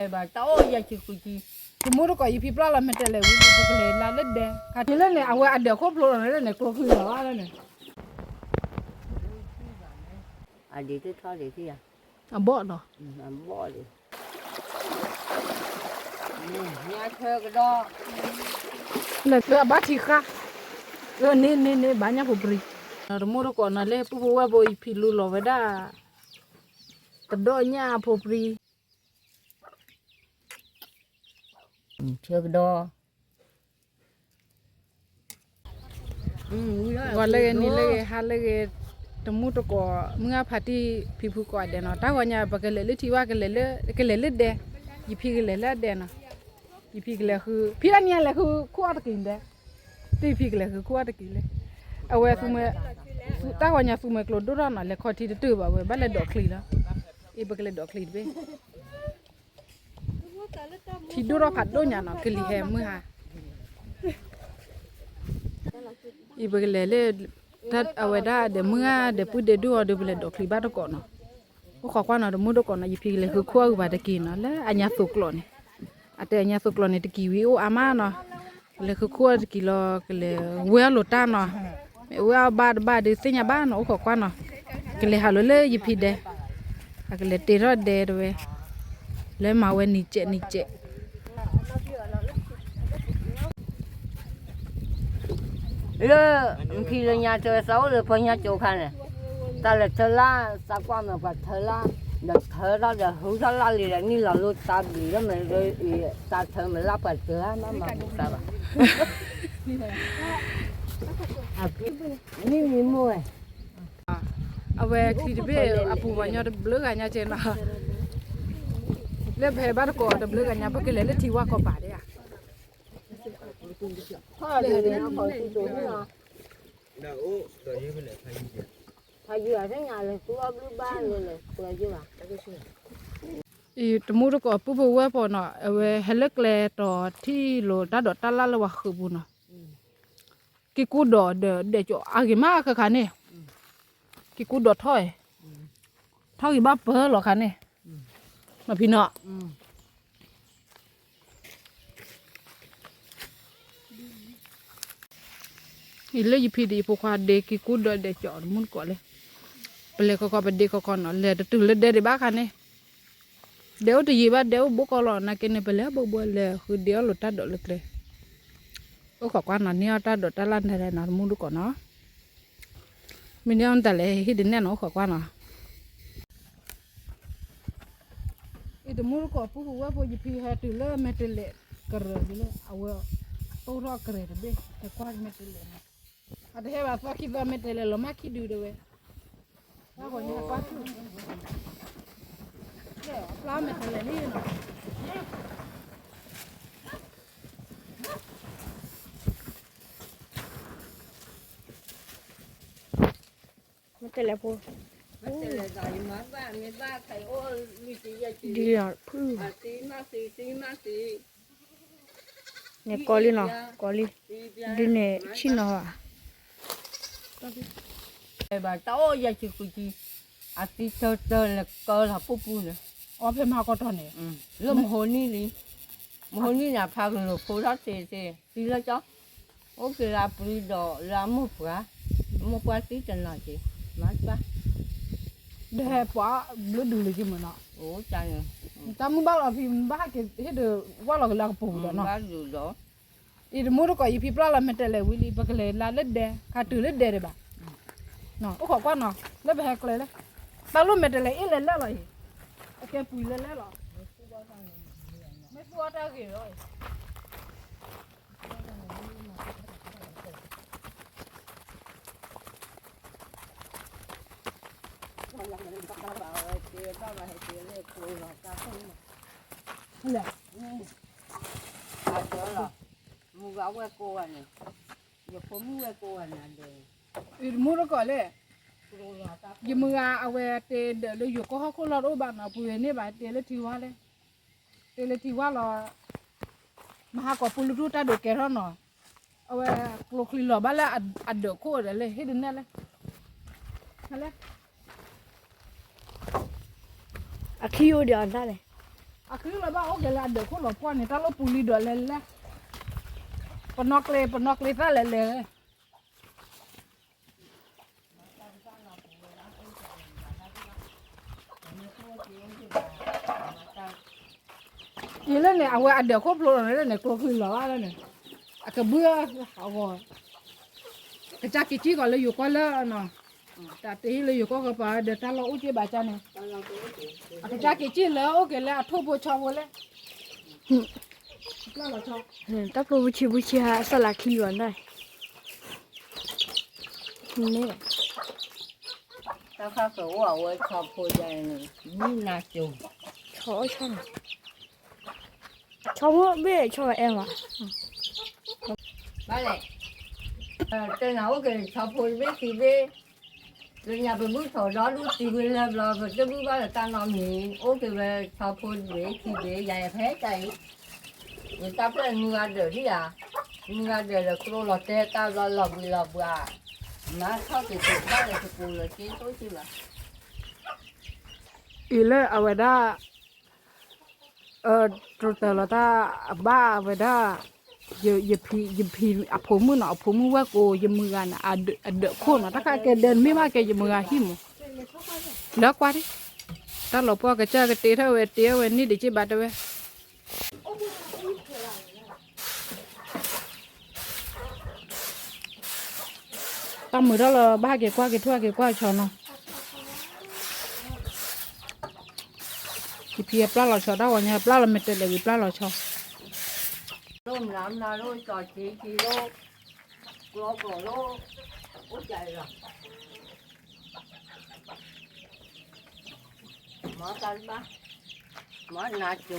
ဘၣ်တၢ်အိၣ်ယၤဆံဃုဆံ, တမူတကိးယဖံပျၢ်လီၤမဲာ်တဲးလဲးဝံၤ ပကလဲၤလၢဒဲ, ခးတုၤလၢန့ၣ် အဝဲအဒၢးခိၣ်ဖျိလီၤလၢန့ၣ် ကျိချံလီၤဘၣ်လၢန့ၣ်, အဒံးတထီဒံးထံၣ်ဧါ, အဘီၣ်နီၤ, အဘီၣ်ဒံး, ညါဆၢကဒီး, လၢအဘၣ်ထံဃၣ်, န့ၣ်န့ၣ်န့ၣ် ဘၣ်ညၣ်ဖိပြံ, တမူတကိးနီၤ လၢပုၢ်ဖိဝဲၢ်ဖိယဖံလူလီၤဝဲဒၣ်, တဒိၣ်ညၣ်ဖိပြံ ဆၢကဒီး, ဂီၤလၢဂ့ၤ နံၤလၢဂ့ၤ ဟါလၢဂ့ၤ, တမူတကိး မုၢ်ဂၢ်ဖးတံၢ် ဖံဖုကိးဂၤဒဲးနီၤ, တၢ်ဂီၤညါ ပကလဲၤလၢထံဝၣ် ကလဲၤလၢဒဲနီၤ, ယဖံကလဲၤလၢဒဲနီၤ, ယဖံကလဲၤဃု ဖံအနံၤလဲၤဃုခိၣ်အီၣ်တက့ၤဒဲး, တံၢ်ဖံကလဲၤဃုခိၣ်အီၣ်တက့ၤလဲၣ်, အဝဲ တၢ်ဂီၤညါသူမှဲကျိဒိၣ်ထီၣ်နီၤ, လဲၤခီထံတတုၤဘၣ်ဝဲ ဘၣ်လဲၤဒိးချံလီၤ, အံၤပကလဲၤဒိးချံတဘ့ၣ် ထံဒိၣ်ထီၣ်ဖးဒိၣ်ညါနီၤ ကလံၤဟဲမုၢ်ဟါ, အံၤပကလဲၤလၢ အဝဲဒၣ်ဒီးမုၢ်ဂၢ်ဒီး ပုၢ်ဒ့ဒူၣ်အီၤဒီး ပလဲၤဒိးချံဘၣ်တကိးနီၤ, အိၣ်ခိးကွၢ်နီၤ တမူတကိးနီၤ ယဖံကလဲၤဃုခိၣ်အီၣ်ဂုၤဘၣ်တက့ၤနီၤ လၢအညါသိးကျိးန့ၣ်, အတဲအညါသိးကျိးန့ၣ် တကံၤဝံၤအိၣ်အါမးနီၤ, ကလဲၤဃုခိၣ်အီၣ်တက့ၤလီၤ ကလဲၤဝဲအီၣ်လိာ်တၢ်နီၤ, မ့ၢ်ဝဲအီၣ်ဘၣ်တဘၣ်ဒီးသ့ၣ်ညါဘၣ်နီၤ အိၣ်ခိးကွၢ်နီၤ, ကလဲၤဟးလိာ်လၢယဖံဒဲး, အကလဲၤတ့ထီၣ်ဒဲတဝဲ, လၢမၤဝဲနံၤစဲးနံၤစဲး လၢ မုၢ်ခံလၢညါတသးအိၣ်လၢဖီညါကၠိခါန့ၣ်, တၢ်လဲၤထၢလၢ် သးကွၢ်မ့ၢ်ပှၤထၢလၢ်, ဒီးထၢထီၣ်ဒီးဟုထီၣ်လၢ်လံဒီး နံၣ်လီၤလိတၢ်ဘျုးလၢမဲာ်, တၢ်ထၢမ့ၢ်လၢပှၤတၢၢ်မးမၤပူၤသးဘၣ်, မ့ၢ်မံၤမိၢ်ဝဲ အဝဲချံတဘ့ၣ်အပူၤပှၤညီတဘျုးဂၤညါကဲနီၤ, လၢပဟဲဘၣ်တကိးတဘျုးဂၤညါ ပကလဲၤလၢထံဝၣ်ကီးပၤဒၣ်ဧါ, အံၤတမူတကိးပုၢ်ဖိဝဲၢ်ဖိနီၤ အဝဲဟဲလၢကျဲတီၤထံၣ်လိာ်တၢ်ဒိးတၢ်လၢ်လၢပှၤဃုာ်ပူၤနီၤ, က့ၤကူဒီးဒီးဒဲးကၠီအဂ့ၤမးခါခါန့ၣ်, က့ၤကူဒီးထီၣ်, ထီၣ်ဂ့ၤဘၣ်ပၢလီၤခါန့ၣ်, မဖံနီၤ, အံၤလၢယဖံဒီးယဖိခွါဒ့က့ၤကူဒီးဒဲးကၠီတမူတကိးလဲၣ်, ပလဲၤခီခီပဒ့ခီခီနီၤ လဲၤတတုၤလၢဒဲဒံးဘၣ်ခါန့ၣ် ဒဲအိၣ်တယံာ်ဘၣ် ဒဲအိၣ်ဘိကီးလီၤ နာ်က့န့ၣ် ပလဲၤဘိဘိလဲၤဃုဒ့အီၣ်လိာ်တၢ်ဒိးလၢကျဲ, အိၣ်ခိးကွၢ်နီၤ န့ၢ်အီၣ်တၢ်ဒိးတၢ်လၢ်နဲလဲၣ်နီၤ တမူတကိးနီၤ, မ့ၢ်န့ၢ်အီၣ်တၢ်လဲၣ်ဟ့ၣ်ဒုးနဲၣ်နီၤ အိၣ်ခိးကွၢ်နီၤ, အံၤတမူတကိးပုၢ်ဖိဝဲၢ်ဖိယဖံဟဲတုၤလၢမဲာ်တဲးလဲးကရၢၢ်ဒ်လၢ အဝဲတိၢ်ထီၣ်ကရၢၢ်တဘ့ၣ် ဟဲကွၢ်မဲာ်တဲးလဲးနီၤ, အတဟဲဘၣ်သီခံသီမဲာ်တဲးလဲးလီၤမၢ်ခံဒုတဝဲ တၢ်ဂီၤညါကွၢ်ဆူၣ်, အဖျါမဲာ်တဲးလဲးလံနီၤ, မဲာ်တဲးလဲးဖိ, ဒ်လီၤဖုၣ်, န့ၣ်ကီးလံနီၤ ကီးလံ, ဒ်န့ၣ်ဆံၣ်နီၤဘၣ် ဘၣ်တၢ်အိၣ်ယဲၢ်ဆံဃုဆံ, အသံတၢတၢလဲၤကၢလီၤပူၤပူၤန့ၣ်, အီဖဲမဟါကီးထီၣ်န့ၣ်, လၢမဟိနံၣ်လံ, မဟိနံၣ်န့ၣ် အဖါကလိာ်ဖိထီၣ်သ့သ့, သံလၢကၠီ, အိၣ်က့ၤလၢအပျံၤဒီးလၢအမိၢ်ပှၢ်, အမိၢ်ပှၢ်သံတနီၤက့ၤ, မၤတဘၣ်, ဒီးဟဲပှၤဘျုးဒုးလၢက့ၤမ့ၢ်နီၤ, အိၣ်တၢ်န့ၣ်, တၢ်မုၢ်ဘၣ်လီၤဖံဘၣ်ဟဲက့ၤဟ့ၣ်ဒုးဝၢ်လီၤက့ၤလၢအကပူၤဒီးနီၤ, ဘၣ်ဒုးဒီး အံၤတမူတကိးယဖံပျၢ်လီၤမဲာ်တဲးလဲးဝံၤလံ ပကလဲၤလၢဒဲ, ခးတုၤလၢဒဲဒံးဘၣ်, အိၣ်ခိးကွၢ်နီၤ လၢပဟဲကျဲလဲၣ်, တၢ်လိၣ်မဲာ်တဲးလဲးအ့ၣ်လဲၤလဲၣ်လီၤအံၤ, အကဲပှံၤလဲၤလဲၣ်လီၤ, မ့ၢ်သူအီၣ်တၢ်ဂ့ၤလီၤအံၤ မုၢ်ဂၤဝဲၢ်ကိးဂၤန့ၣ်, ယဖိမုၣ်ဝဲၢ်ကိးဂၤန့ၣ်ဒီး, ယမုၢ်တကိးလဲၣ်, ယမုၢ်ဂၤအဝဲတဲဒီးလၢယိၤကီၢ်ဟီၣ်ခိၣ်လီၢ်တအိၣ်ဘၣ်နီၤ ပှ့ၤန့ၢ်ဘၣ်တဲလၢထံဝါလဲၣ်, တဲလၢထံဝါလီၤ, မဟါကီးပူၤလူၤထူတၢ်ဒိးကဲထီၣ်နီၤ, အဝဲကျိချံလီၤဘၣ်လၢအဒၢးခိၣ်ဒီးလဲၣ် ဟ့ၣ်ဒုးနဲၣ်လဲၣ်, လဲၣ် အခံအိၣ်ဒီးအတၢ်လဲၣ်, အချံလီၤဘၣ်အိၣ်က့ၤလၢအဒၢးခိၣ်လီၤပှီၢ်န့ၣ် တၢ်လီၢ်ပူၤလံဒီးလဲၤလဲၤ ပနီၣ်ကျဲ ပနီၣ်ကျဲသၣ်လဲၤလဲၤ အံၤလၢန့ၣ် အဝဲအဒၢးခိၣ်ဖျိလီၤန့ၣ် လၢန့ၣ် ကျိချံလီၤဘၣ်လၢန့ၣ် အကဘုၣ်အဂီၢ် ကစၢ်က့ၤစံၣ်ကီးလၢယိၤကီၢ်လၢနီၤ တၢ်တဟံၣ်လၢယိၤကီၢ်ကပၤဒီးတၢ်လီၢ်အိၣ်က့ဘၣ်ကၢ်န့ၣ် အကစၢ်က့ၤစံၣ်လၢအိၣ်က့ၤလၢအထိၣ်ဖိဆီဖိလဲၣ် တၢ်ဖိပူဆံးပူဆံးဟး စၢ်လးချံဂီၤန့ၣ် မ့ၢ် တၢ်ခါကအိၣ်အဝဲဆီဖိယါန့ၣ် မုၢ်နၤစိၤ ဆီအိၣ်ဆီန့ၣ် ဆီဖိဘ့ၣ်ဆီအဲၣ်မး ဘၣ်လဲၣ် တဲနၤအိၣ်က့ၤဆီဖိတဘ့ၣ်ခံဘ့ၣ် လၢညါပဘုၣ်ထီၣ်ဒီဒူၣ်တံၤဝံၤလၢဘျီ ပတဘုၣ်ဘၣ်လၢတၢ်နီတမံၤ အိၣ်က့ၤဝဲဆီဖိတဘ့ၣ်ခံဘ့ၣ် ယၤယဖဲတၢ်အံၤ ယတၢ်ဖျၢၣ်မုၢ်ဂၤဒၢးဒံးဧါ မုၢ်ဂၤဒၢးဒီးကျိလီၤတဲတၢ်ဘျီလီၤဘှံးလီၤဘှါ မၤထီၣ်က့ၤက့ၤဘၣ်လၢတပူၤလၢက့ၤတိၢ်က့ၤဘၣ် အံၤလၢအဝဲဒၣ် တြီတၢ်လီၤတၢ်အဘၣ်ဝဲဒၣ် ယ ယဖံ ယဖံအဖိမုၣ်နီၤ အဖိမုၣ်ဝဲၢ်ကိး ယမုၢ်ဂၤန့ၣ် အဒၢးခိၣ်နီၤ တၢ်ခါကဲဒၢးမ့ၢ်ဘၣ်ကဲယမုၢ်ဂၤဟံၣ်မး လၢကွၢ်ဒံး တၢ်လီၤပှီၢ်ကစၢ်ကတ့ထီၣ်ဝဲ တ့ထီၣ်ဝဲန့ၣ်ဒံးက့ဘၣ်တဲဝဲ တၢ်မုာ်ထီၣ်လီၤ ဘၣ်ဟဲက့ၤကွၢ်က့ၤထူၣ်က့ၤကွၢ်ဆီနီၤ ယဖံအပျၢ်လီၤဆီ တၢ်ဂီၤညါပျၢ်လီၤ မ့ၢ်တဲလဲၤဝံၤပျၢ်လီၤဆီ လိၣ်မနုၤမနုၤလိၣ်စီၤဆံးဆံးလိၣ် ကျီကျီလိၣ် အိၣ်ကၢ်လီၤ မၤတၢ်တဘၣ် မၤနၤစိ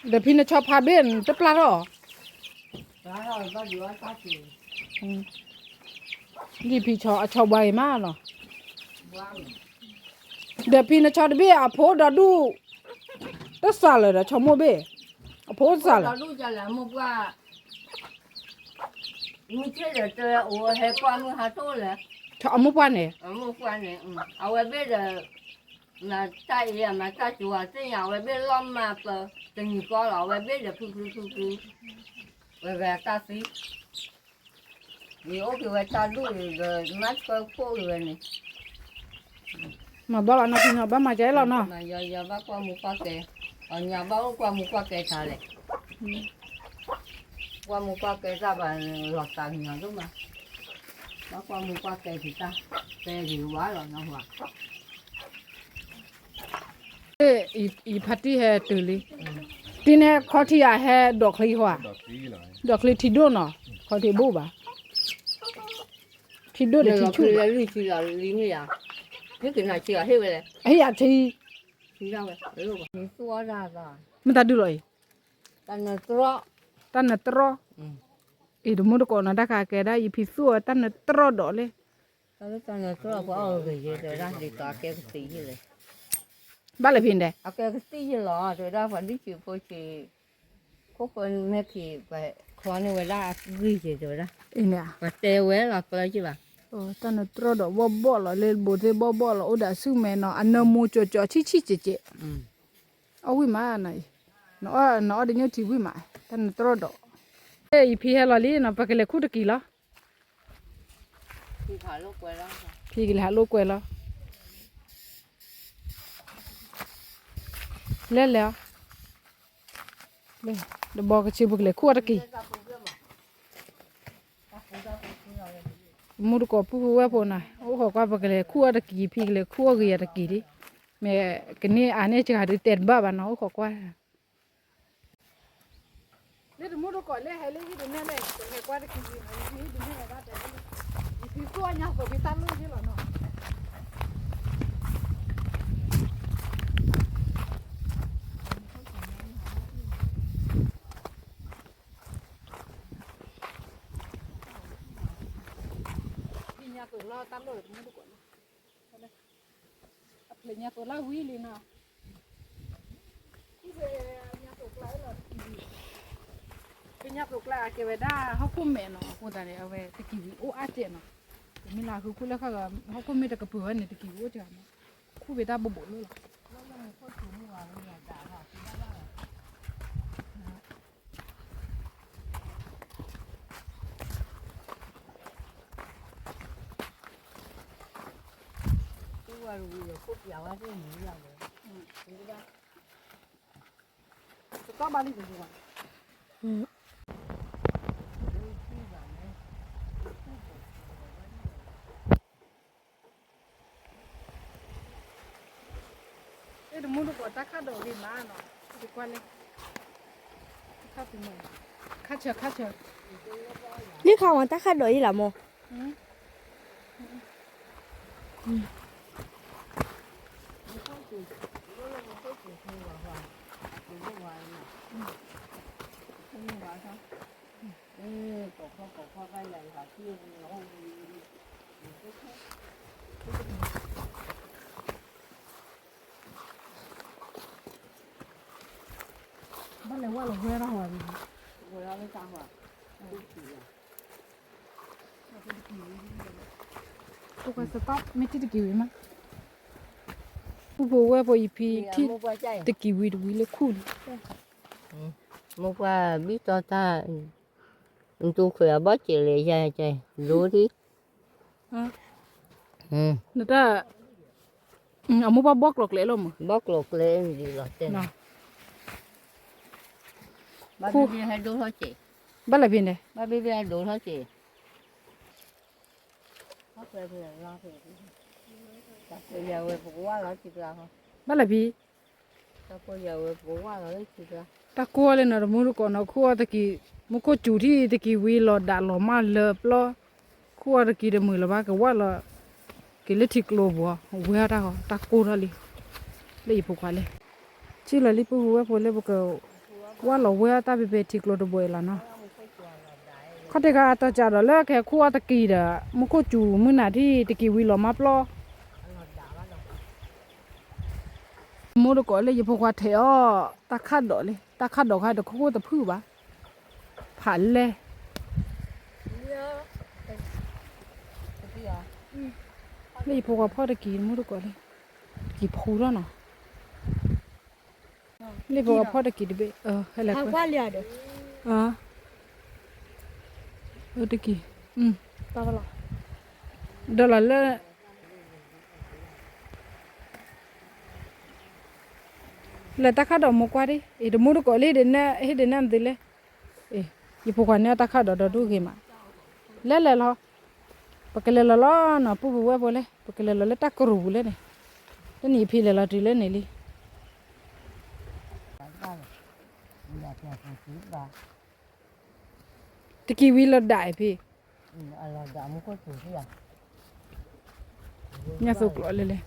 ၤ ဒီးဖံနဆီဖါဘ့ၣ်တပျၢ်ထီၣ် ယဖံဆီအဆီဘှါဂ့ၤမးနီၤ ဒီးဖံနဆီတဘ့ၣ်အဖိဒီဒူၣ် တစးလၢၤဒီးဆီမိၢ်ဘ့ၣ် အဖိတစးလၢၤ မုၢ်ဆ့ၣ်ဒီးတဲအိၣ်ဟဲကွၢ်မုၢ်ဟါထိၣ်လဲၣ် အမိၢ်ပှၢ်န့ၣ် အဝဲဘ့ၣ်ဒီး မၤတၢ်အံၤမၤတၢ်ကၠိၤအသ့ၣ်ညါ အဝဲဘ့ၣ်လီၤမၢ်ပၢၤ တနံၤဃီလီၤ အဝဲဘ့ၣ်ဒီးဖုဖုဖုဖု ဝဲဝဲတၢ်သံ ယအိၣ်က့ၤဝဲတၢ်ဒူၣ်ဒီး မၤဆှၢခိၣ်က့ၤဝဲန့ၣ် မၤဘၣ်လီၤနီၤဖံနီၤ ဘၣ်မၤကဲလီၤနီၤ မၤယီယီဘၣ်ကွၢ်မူကွၢ်ကဲ အညီဘၣ်အိၣ်ကွၢ်မူကွၢ်ကဲတၢ်လဲၣ် ကွၢ်မူကွၢ်ကဲတၢ်ဘၣ်လီၤသးကညီၤဒိၣ်မး ဘၣ်ကွၢ်မူကွၢ်ကဲတၢ် ပဲဒံးဝါလီၤနီၤ ယဖါတံၢ်ဟဲတုၤလံ တံၤန့ၣ်ခီထံယၤဟဲဒိးချံဃီဧါ ဒိးချံထံဒိၣ်နီၤ ခီထံဘိၣ်ဘၣ် ထံဒိၣ်ဒီးထံဆူၣ် အဟ့ၣ်ယၤထံ မ့ၢ်တၢ်ဒုးလီၤအံၤ တၢ်နတြီ အံၤတမူတကိးနီၤ တၢ်ခါကဲဒၣ် ယဖံသူၣ်ဝဲတၢ်နတြီဒီးလဲၣ် တၢ်နတြီဒီး ဘၣ်လၢဖံဒဲး အကဲကသံၣ်ယလီၤ တဲဝဲဒၣ်ပှၤဒုးဆံးဖိဆံး ခိၣ်ဃၢမဲာ်ခံ ပှၤချီန့ၢ်ဝဲဒၣ်အဂံၢ်က့ၤတဲဝဲဒၣ် ပှၤတဲဝဲလီၤကျၢၤက့ၤဘၣ် တၢ်နတြီဒီးဘီၣ်ဘီၣ်လီၤ လၢဘိးသ့ၣ်ဘီၣ်ဘီၣ်လီၤ အိၣ်ဒီးအစုမဲာ်နီၤ အနၢမူကၠီကၠီဆံၣ်ဆံၣ်ကဲးကဲး အီၣ်ဝံၣ်မးနၤအံၤ နအီၣ်ဒီးညိၣ်ထံဝံၣ်မး တၢ်နတြီဒီး ယဖံဟဲလီၤလံနီၤ ပကလဲၤခူၣ်တကံၤလီၤ ဖံကလဲၤဟးလိာ်ကွဲလီၤ လဲၤလဲၤ တဘီကဆ့ပကလဲၤခူၣ်အီၣ်တကံၤ မူတကိးပုၢ်ဖိဝဲၢ်ဖိနၤ အိၣ်ဃီၤကွၢ် ပကလဲၤခူၣ်အီၣ်တကံၤ ဖံကလဲၤခူၣ်အီၣ်ဂ့ၤယၤတကံၤလံ မ့ၢ်ကန့ၢ်အါန့ၢ်စှၤဒုးတဲတဘၣ်ဘၣ်နီၤ အိၣ်ဃီၤကွၢ် လၢတမူတကိးလၢဟဲလၢဟံၣ်တန့ၢ်လဲၣ် ပဟဲကွၢ်တကံၤလံနီၤ ဟံၣ်တန့ၢ်ဝဲဒၣ်တဲလံ ယဖံသူၣ်အီၣ်ညါဃိးဖံတၢ်လၢယ့ၢ်လီၤနီၤ ဖံညါဃိးလီၤတၢ်လီၢ်တမူတကိးလၢ အဖျဲၣ်ညါဃိးလၢဝံၤလံနီၤ ညါဃိးကျါလီၤတကံၤလံ ပညၣ်သိးကျါအကဲဝဲဒၣ်ဟီၣ်ခိၣ်မဲာ်နီၤ, အဃိသတးန့ၣ် အဝဲတကံၢ်ဝံၤအိၣ်အါကဲးနီၤ, တမ့ၢ်လၢဃုခူၣ်လၢဃၣ်ဂၤ, ဟီၣ်ခိၣ်မ့ၢ်တကပၤဝဲန့ၣ် တကံၢ်ဝံၤအိၣ်ကဲးနီၤ, ခူၣ်ဝဲတၢ်ဘိးဘိးလၢလီၤ. အဲ တမူတကိးတၢ်ခၣ်ဒိးဂ့ၤမးနီၤ, တကွၢ်လဲၣ်, ခါဆၢ ခါဆၢ, လံခါဝဲတၢ်ခၣ်ဒိးအံၤလီၤမိၢ်. ဘၣ်လဲၤဝဲလီၤဝဲတၢ်ဟီ, မ့ၢ်ထံၣ်တကံၢ်ဝံၤမး, ပူဖိဝဲၢ်ဖိအံၤဖံထံၣ်တကံၢ်ဝံၤတဝံၤလၢခူၣ်လံ. မိၢ်ပှၢ်ဘံၣ်တီတၢ်, နတူၢ်ခွဲးအဘီၣ်စဲးလဲၤယၤကဲ, ဒိထံ, နတၢ်, အမိၢ်ပှၢ်ဘီၣ်ကျိၤကျဲလီၤမး, ဘီၣ်ကျိၤကျဲလီၤတဲ, ဘၣ်ဘံၣ်ဘံၣ်ဟဲဒိထီၣ်စဲး, ဘၣ်လဲၤဖံန့ၣ်, ဘၣ်ဘံၣ်ဘံၣ်ဟဲဒိထီၣ်စဲး, ဘၣ်လဲၤဖံ တၢ်ကိၢ်ဝဲလၢတကံၢ်တဂၤ, တၢ်ကိၢ်လၢနီၤ တမူတကိးနီၤ ခူၣ်အီၤတကံၢ်, မူခိၣ်စူၤထံၣ်တကံၢ်ဝံၤလီၤဒးလီၤမၢ်လၢပျီ, ခူၣ်အီၤတကံၢ်တမုာ်လၢၤဘၣ် ကဝၢ်လီၤက့ၤလၢထံကျိပူၤ, ဝဲအီၤတၢ်ဃီ တၢ်ကိၢ်ထီၣ်လံ, လၢယဖိခွါလဲၣ်, ထံၣ်လီၤလံ ပုၢ်ဖိဝဲၢ်ဖိလၢပကဝၢ်လီၤဝဲအီၤတၢ်ဖဲဖဲထံကျိတဘိအံၤလီၤနီၤ, ခီၣ်ထံးခါအတီၤကဒီးလၢကဟဲခူၣ်အီၤတကံၢ်ဒီး မူခိၣ်စူၤမုၢ်နၤထံၣ်တကံၢ်ဝံၤလီၤမၢ်ပျီ မူတကိးလၢယဖိခွါထဲးအီၤ တၢ်ခၣ်ဒိးလံ, တၢ်ခၣ်ဒိးခါတခိၣ်တဖုၣ်ဘၣ်, ဖးလဲၢ်, လၢယဖိခွါဖီၣ်တကံၢ် မူတကိးလံ, တကံၢ်ဖူထီၣ်နီၤ, လၢယဖိခွါဖီၣ်တကံၢ်တဘ့ၣ်, ဟဲလၢ, တကံၢ်, ဒီးလီၤလၢ လဲၤတၢ်ခၣ်ဒိးမိၢ်ကွၢ်ဒံး, အံၤ တမူတကိးလံ ဟ့ၣ်ဒုးနဲၣ်သုလဲၣ်, အံၤ ယဖိခွါန့ၢ်အီၤတၢ်ခၣ်ဒိးဒီဒူၣ်ဂ့ၤမး, လဲၤလဲၤလီၤ, ပကလဲၤလီၤလီၤနီၤ ပုၢ်ဖိဝဲၢ်ဖိလဲၣ်, ပကလဲၤလီၤလၢတၢ်ကရူၢ်ပူၤလဲၣ်န့ၣ်, တနံၤအံၤဖံလဲၤလီၤတုၤလၢန့ၣ်လံ တကံၢ်ဝံၤလီၤဒးအံၤဖံ, ညၣ်သိကျိးလဲၣ်လဲၣ်,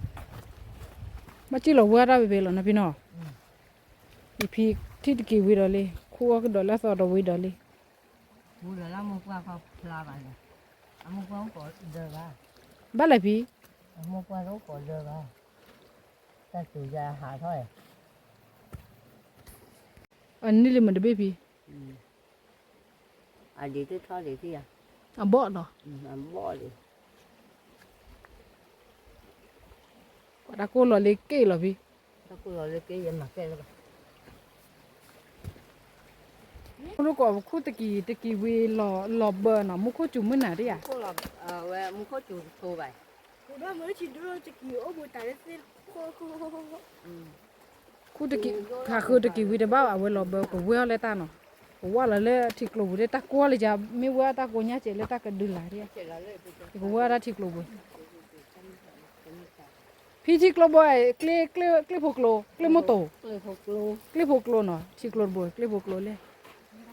ဘၣ်စံၣ်လီၤဝဲတၢ်ဖဲဖဲလီၤနီၤဖံနီၤ, ယဖံထံၣ်တကံၢ်ဝံၤဒီးလံ ခူၣ်အီၤကဒီးလၢအသီတဝံၤဒီးလံ, ဘၣ်လဲၣ်ဖံ, အန့ၣ်လံမ့ၢ်တဘ့ၣ်ဖံ, အဘီၣ်လီၤ, ပှၤတၢ်ကိၢ်လီၤလၢက့ၢ်လီၤဖံ, မူတကိးခူၣ်တကံၢ် တကံၢ်ဝံၤလီၤဘၢနီၤ မူခိၣ်စူၤမုၢ်နၤဒံးဧါ, ခူၣ်တကံၢ် ခးဃုတကံၢ်ဝံၤတဘၣ်ဘၣ် အဝဲလီၤဘၢ ကဝဲအီၤလၢတၢ်နီၤ, ကဝၢ်လီၤလၢထံကျိပူၤ တၢ်ကိၢ်လၢယၤ မ့ၢ်ဝဲတၢ်ကိၢ်ညါစဲးလၢတၢ်ကဒုးလၤဒံးဧါ, ယကဝဲအီၤတၢ်ထံကျိပူၤ ဖံထံကျိဘိ ကျ့ဖိကျိ ကျ့မိၢ်တိၢ်, ကျ့ဖိကျိနီၤ ထံကျိတဘိ ကျ့ဖိကျိလဲၣ်,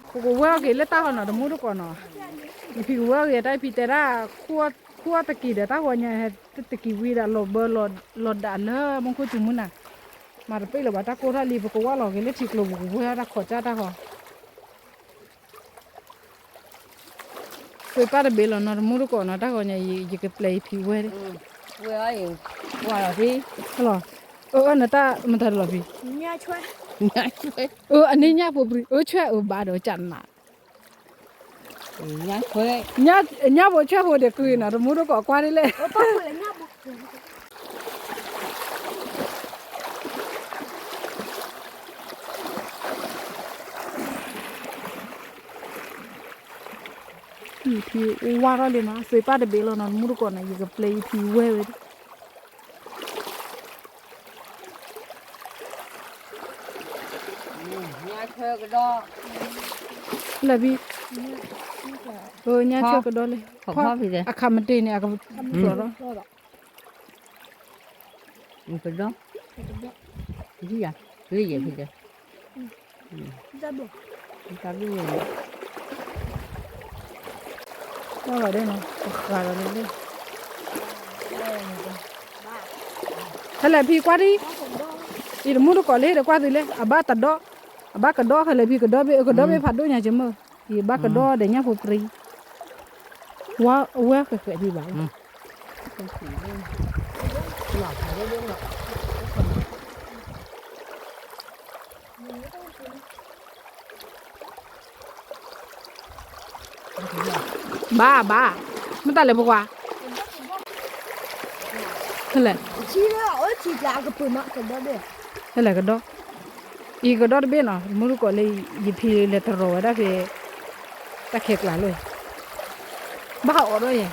ပကဝဲအီၤက့ၤလၢတၢ်ဃီနီၤ တမူတကိးနီၤ, ယဖံကဝဲအီၤက့ၤတၢ်ဖံတဲဒၣ်, ခူၣ်အီၤတကံၢ်ဒီးတၢ်ဂီၤညါ တကံၢ်ဝံၤဒီးလီၤဘၢလီၤဒးလၢမူခိၣ်စူၤမုၢ်နၤ, မၤတပ့ၢ်လၢၤဘၣ်တၢ်ကိၢ်ထီၣ်လံ ပကဝဲလီၤက့ၤလၢထံကျိပူၤ ကဝဲအီၤတၢ်ခိးကၢ်တၢ်ဃီ ပှ့ၤပၢ်တဘ့ၣ်လီၤနီၤ တမူတကိးနီၤ တၢ်ဂီၤညါ ယကပျဲယဖံဝဲဒၣ်, လီၤ, အၢ အၢ နတၢ်မတၤတလီၤဖံ, အၢ အန့ၣ်ညၣ်ဖိပြံ အၢ ဆွဲၣ် အၢ ဘၣ်ဒီးကနး, ညၣ်ဖိ, ညၣ်ဖိဆၢဖိဒီးကွံာ်နီၤ တမူတကိးကွၢ်ဒ်လဲၣ်. ယဖံဝါထီၣ်လံနီၤ အသွံၣ်ပၢ်တဘ့ၣ်လီၤနီၤ တမူတကိးန့ၣ် ယကပျဲယဖံဝဲဝဲဒၣ် လၢဖံ, ညၣ်ဆၢကဒီလံ, အခးမတ့ၢ်န့ၣ် အကဖျိးထီၣ်, ကဒီ, ယံၤယၤဖံတဲ, တၢ်ဘျုး, တၢ်ဘျုး, ပဃးဒီးန့ၣ်, ဟဲလဲၣ်ဖံကွၢ်ဒံ, အံၤတမူတကိးလၢဟ့ၣ်ဒီးကွၢ်သုလၢ အဘၣ်တဒီ, အဘၣ်ကဒီ ဟဲလဲၣ်ဖံကဒီဘ့ၣ် ကဒီဘ့ၣ်ဖးဒိၣ်ညါက့မ့ၢ်, ယဘၣ်ကဒီဒီးညၣ်ဖိပြံ, ဝဲဃဲးဃဲးဖံဘၣ်လီၤ. ဘၣ်ဘၣ်, မ့ၢ်တၢ်လဲၤဖိခွါ, ဟဲလဲၣ်, ဟဲလဲၣ်ကဒီ, အံၤကဒီတဘ့ၣ်နီၤ မူတကိးလၢ ယဖံလဲၤတရီၤဝဲဒၣ်ဖဲ တၢ်ခဲကျါလီၤ, ဘၣ်ဟးအိးထီၣ်ယဲ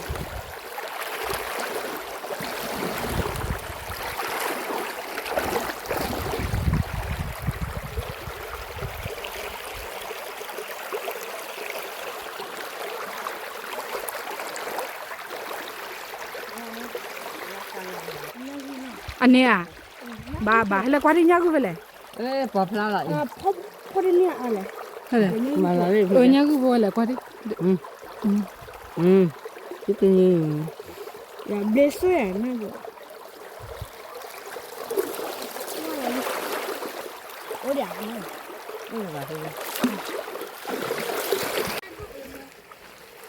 အန့ၣ်ဧါ, ဘၣ်ဘၣ် ဟဲလဲၤကွၢ်ဒံးညၣ်ဂုၢ်ဖဲလဲၣ်, ပှၤဖျါလီၤအံၤ, ဖဲလဲၣ်, ညၣ်ဂုၢ်ဖိလဲၣ်ကွၢ်ဒံး, ဘျ့ဆိၣ်ယၤန့ၣ်,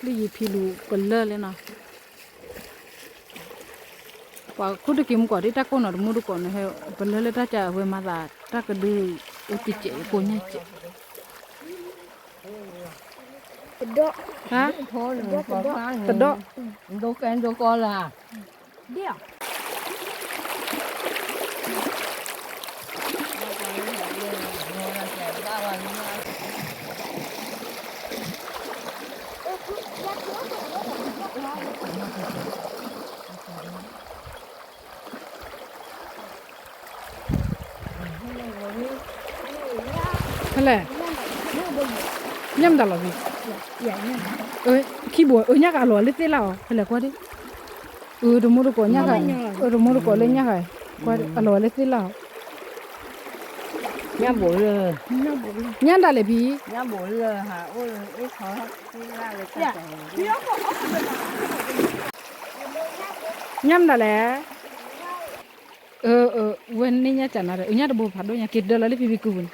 လၢယဖံလူၤကလၢာ်လံနီၤ, ပှၤခိၣ်တက့ၤမူကီးဒ်တၢ်ကိၢ်နီၤ တမူတကိးန့ၣ် ပလၢလၢတၢ်ကဝဲမၤသးတၢ်ကဒုအိၣ်တစဲးကိၢ်ညါစဲး, တဒီး, ဒိကဲဒိကီလၢ ဖဲလဲၣ်, ညၣ်မတၤလီၤဖံ, ခံဘိ အညၣ်ဃာ်အလီၤလၢသ့ၣ်လၢ်အီၤ ဖဲလဲၣ်ကွၢ်ဒံး, အတမူတကိးညၣ်ဃာ်, အတမူတကိးလၢညၣ်ဃာ်, ကွၢ်အလီၤလၢသ့ၣ်လၢ်အီၤ, ညၣ်ဘိလၢ, ညၣ်တၢ်လဲၣ်ဖံ, ညၣ်မတၤလဲၣ် ဝဲန့ၣ်ညၣ်ကနၤဒီး အညၣ်တဘိဖးဒိၣ်ညါ က့ၤဒၢလီၤလၢဖံဖံကုပူၤန့ၣ်,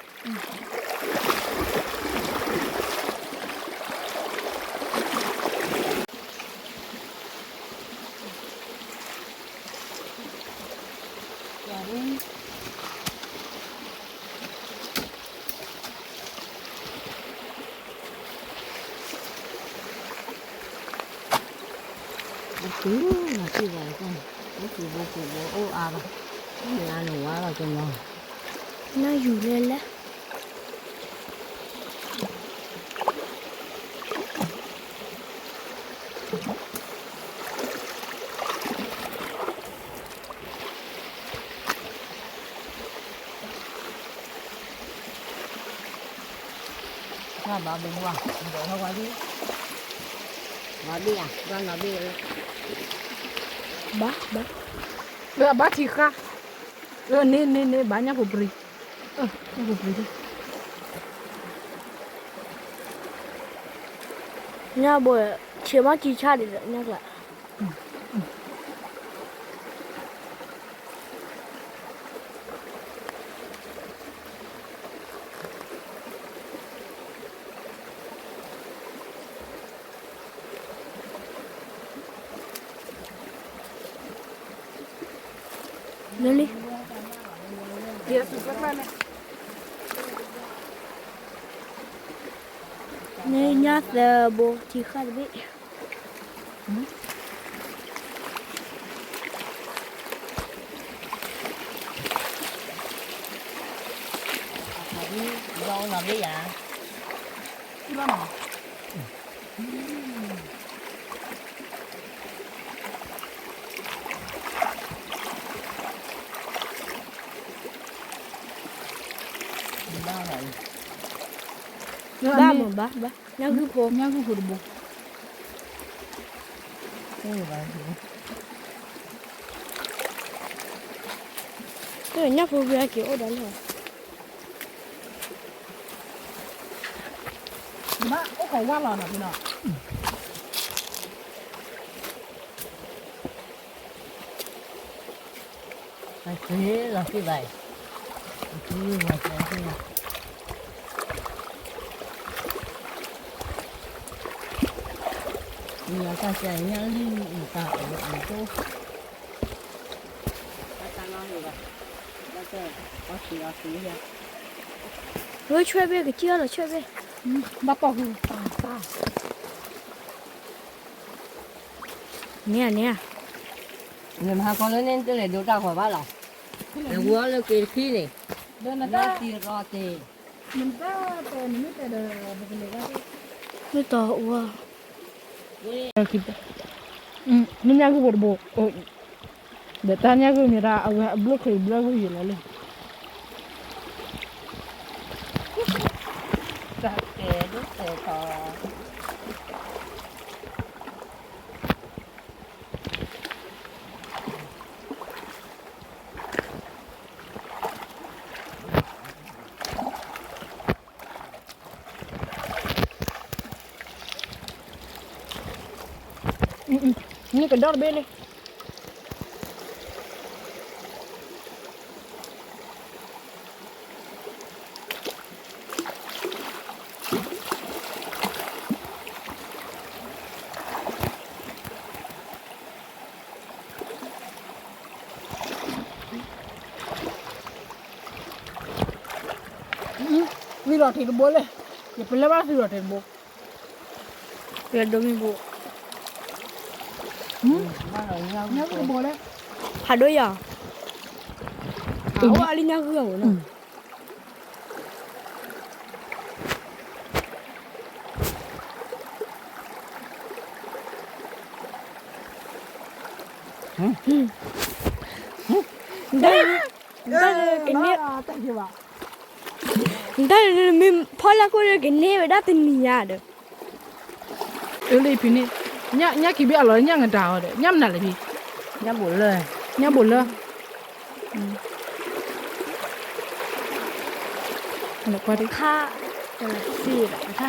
အတုၤမၤစံၣ်ဝါ, အိၣ်စံးဘိပူၤဘိအိၣ်အါဘၣ်, နနဝါဘၣ်ကညီ, နယူၤလဲလဲၣ် ဘၣ်ဘၣ်ဘၣ်, ဘၣ်ဘၣ်, ဘၣ်ထံဃါ, န့ၣ်န့ၣ်န့ၣ် ဘၣ်ညၣ်ဖိပြံ, ညၣ်ဖိပြံ, ညၣ်ဘိ, ဆံးမၤကံဆၣ်ဒံးညၣ်ကျါ လၢလံ, ယဲၢ်စူးပၢ်ကျၢၢ်န့ၣ်, န့ၣ်ညါသၢဘိ ထံဃၣ်တဘ့ၣ်. ဘၣ်မးဘၣ်ဘၣ် ညၣ်ဂုၢ်ဖိ, ညၣ်ဂုၢ်ဖိတဘိ, ညၣ်ဖိဂ့ၤက့ၤအိၣ်ဒီးလီၤ. ဘၣ်အိၣ်ခိးဝါလီၤနီၤဖံနီၤ. အဃ့လီၤဃ့ဘၣ်အံၤ, အဃ့လီၤဃ့လီၤ. မ့ၢ်အတၢ်စံးညါလံအံၤတၢ်အံၤအံၤတိၣ်, ဝဲဆွဲဘ့ၣ်ကစံၣ်အီၤလီၤဆွဲဘ့ၣ်, ဘၣ်ပီၢ်ဃုာ်, န့ၣ်ဧါ န့ၣ်ဧါ, နမၤဟါခီလၢန့ၣ် တလဲၤဒိတၢ်ဂီၤဘၣ်လီၤ, လဲၤဝံၤအီၤလၢက့ၤတခံန့ၣ်, နတၢ်တံၤရီတ့ၢ်, နတၢ်တဲနမ့ၢ်တဲဒီးပကလဲၤဘၣ်, မ့ၢ်တီၤအိၣ်ဧါ, မ့ၢ်ညၣ်ဂုၢ်ဖိတဘိ, ဒီးတၢ်ညၣ်ဂုၢ်မ့ၢ်ဒၣ်အဝဲအဘျုးချ့ဘျၢဂုၢ်ယံၤလီၤလံ. တၢ်တဲဒိၣ်တဲထီ န့ၣ်ကဒီတဘ့ၣ်လံ. သုးလီၤထံးတဘိလဲၣ်, ယပလဲဘၣ်သုးလီၤထံးတဘိ, ယဒိမ့ၢ်ဘိ, ညၣ်ဂုၢ်တဘိလဲၣ်, ဖးဒိၣ်ယၤ, အအိၣ်အါလံညၣ်ဂုၢ်အဂီၢ်နီၤ. နတၢ်လၢကန့ၢ်, နတၢ်လၢမ့ၢ်ဖီလာ်ခိၣ်လၢ ကန့ၢ်ဝဲဒၣ်တနံၤညါဒီး, အလၢဖံန့ၣ်, ညၣ်ခံဘ့ၣ်အလီၤ ညၣ်နတၢ်အီၤဒီး ညၣ်မနုၤလဲၣ်ဖံ, ညၣ်ဘိလၢ, ညၣ်ဘိလၢ ခါ, တလးစံးဒီးခါ, အံ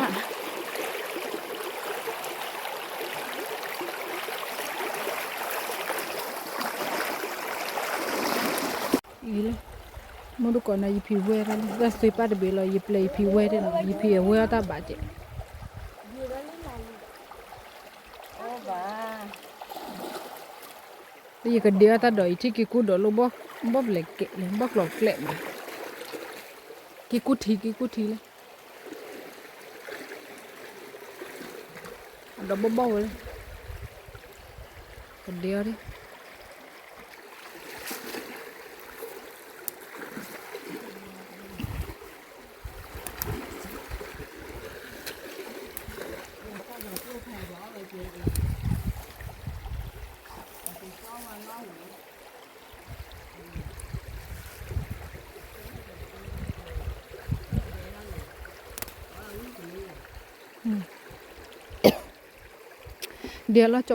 ၤလၢ, မုၢ်တကိးန့ၣ် ယဖံဝဲတၢ်လံ တၢ်သွံၣ်ပၢ်တဘ့ၣ်လီၤ ယပျဲၢ်ယဖံဝဲတၢ်နီၤ ယဖံအဝဲအီၣ်တၢ်ဘၣ်ကဲး, ယကဒ့အီၣ်တၢ်ဒီး ယထံၣ်က့ၤကူဒီးလိၣ်ဘီၣ်, ဘီၣ်ပျဲၢ်ကဲးလၢ ဘီၣ်ကျိၤကျဲးမး, က့ၤကူထံ က့ၤကူထံလၢ အဒီးဘီၣ်ဘီၣ်ဝဲလၢ ကဒ့အီၣ်ဒၣ် ဒ်လီၤကၠီဘီၣ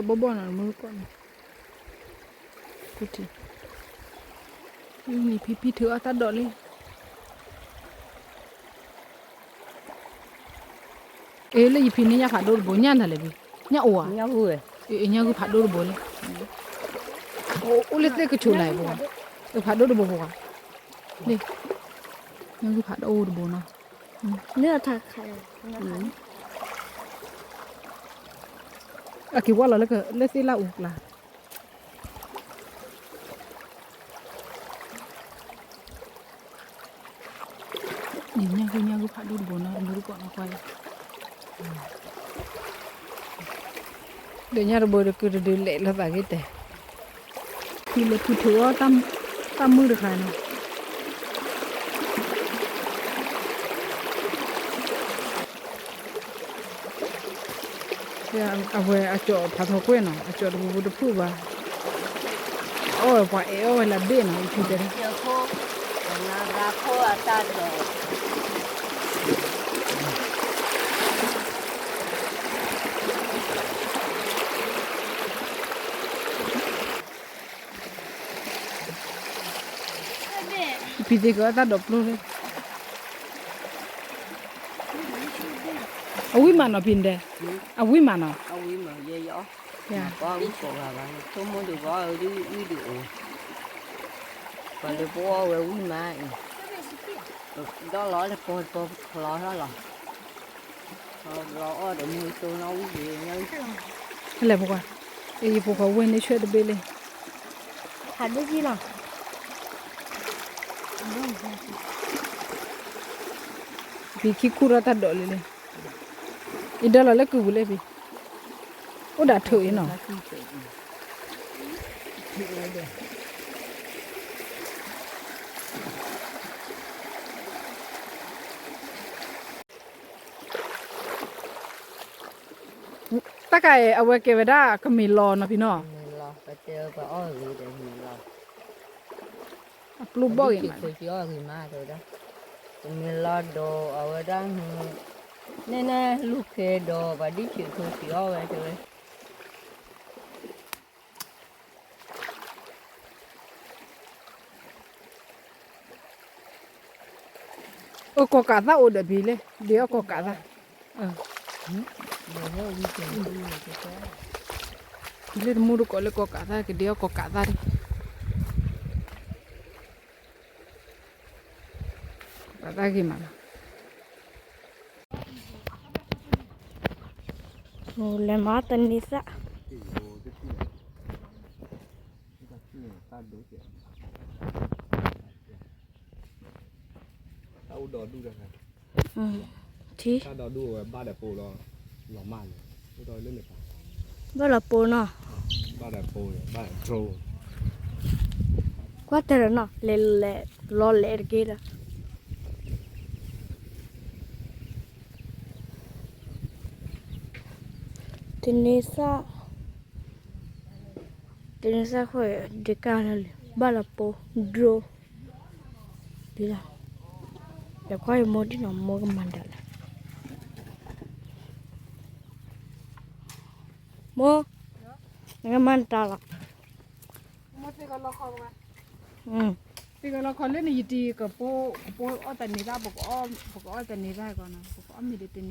်ဘီၣ်နီၤ မုၢ်ကီၢ်န့ၣ် နံၤဖံဖံထုးအီၣ်တၢ်ဒီးလံ အ့ လၢယဖံန့ၣ် ညၣ်ဖးဒိၣ်တဘိ ညၣ်နၤလဲၣ်ဘံ ညၣ်အိၣ်ဧါ ညၣ်ဂုၢ်ဖးဒိၣ်တဘိလံ အိၣ်လၢသ့ၣ်ကဆိးနၤဘိ ဖးဒိၣ်တဘိဘိဧါ လံ ညၣ်ဂုၢ်ဖးဒိၣ်အိၣ်တဘိနီၤ အက့ၤဝဲလီၤလၢသ့ၣ်လၢအူကျါ ညၣ်ဂုၢ် ညၣ်ဂုၢ်ဖးဒိၣ်တဘိနီၤ တမူတကိးနီၤကွၢ်လံ ဒီးညၣ်တဘိဒီးကုၢ်တဒုလဲၤလိာ်သးဂ့ၤတဲ, ဖံလဲၤဖုထုးအီၣ်တၢ်မုၢ်တခါနီၤ. အဝဲအကၠီဖးထီကွဲၢ်နီၤ, အကၠီတပူၤပူၤတဖုၣ်ဘၣ်, အီၣ်ဝဲပှၤအဲၣ်အီၣ်ဝဲလၢဘ့ၣ်နီၤ, ယဖံတဲဒၣ် ဖံသ့ကအီၣ်တၢ်ဒိးပျိၢ်လၢ, အဝံၣ်မးနီၤဖံဒဲး, အဝံၣ်မးနီၤ, အဝံၣ်မးယဲယအီၣ်, မၤပှၤဝံၣ်ကိးဂၤဘၣ်, ဆိကမိၣ်ဒုးပအီၣ်ဝဲဒ်ဝံၣ်ဒုးအိၣ်, ပှၤလၢပအီၣ်ဝဲဝံၣ်မးအံၤ, ဒီးလီၤတပီၤတပီၤပချီထီၣ်လီၤ. လီၤအီၣ်ဒီးမူသိနီၣ်ဝံၣ်က့ၤ, ဟဲလဲၣ်ဖိခွါ, ယဖိခွါဝဲၢ်န့ၣ်ဆွဲတဘ့ၣ်လံ, ဟးဒိၣ်ကံလီၤ, ဖံခံခူၣ်ထီၣ်တၢ်ဒိးလံလံ, ယဒၢလီၤလၢကုၢ်ပူၤလၢဖံ, အိၣ်ဒၣ်ထုးအံၤနီၤ. တၢ်ခါအံၤ အဝဲကဲဝဲဒၣ်ကမ့ၢ်လီၤနီၤဖံနီၤ, ကမ့ၢ်လီၤ, ပတဲပှၤအီၣ်ဂ့ၤဒီးကမ့ၢ်လီၤ, အပျိၢ်ဘီၣ်ဂ့ၤမး, ကမ့ၢ်လီၤဒီးအဝဲဒၣ်, နဲနဲလူၤခဲဒီးပှၤဒ်ဆံးဖိဆံးအီၣ်ဝဲတဲဝဲ အကီၢ်ကးသၣ်အိၣ်ဒီးဖံလဲၣ်, ဒ်အီၣ်ကီၢ်ကးသၣ်, ဖံလၢတမူတကိးလၢကီၢ်ကးသၣ် ကဒ်အီၣ်ကီၢ်ကးသၣ်ဒ်, ကးသၣ်ဂ့ၤမးလီၤ. လဲၤမၤတန့ၤသၣ်, တၢ်အိၣ်ဒီဒူၣ်တခါ, ထံ, တၢ်အိၣ်ဒီဒူၣ်ဝဲဘၣ်ဒီးပိာ်လီၤ, လီၤမၢ်လၢ, အိၣ်ဒီးလၢန့ၣ်, ဘၣ်လီၤပိာ်နီၤ, ဘၣ်ဒီးပိာ်, ဘၣ်ဒီးတြိ, ကွၢ်တရၢနီၤ, လဲၤလဲၤ, လီၤလဲၤတက့ၢ်ဒီး တန့ၤသၣ်, တန့ၤသၣ်ဃိ, ဒကၢ်လၢလၢ ဘၣ်လီၤပိာ်, ဒြိ, ဒ်လီၤ, ဒီးကွၢ်ယမိၢ်ဒ်နီၤ မိၢ်ကမၤဒၣ်လၢ, မိၢ်, နကမၤနတၢ်လီၤ. သ့ၣ်ကလီခီဝဲ, သ့ၣ်ကလီခီလၢန့ၣ် ယတံၤကပိ, ကပိအီၣ်တန့ၤသၣ်, ပကအီၣ်မ့ၢ်ဒ်တန့ၤသၣ်, အီၣ်ဒီး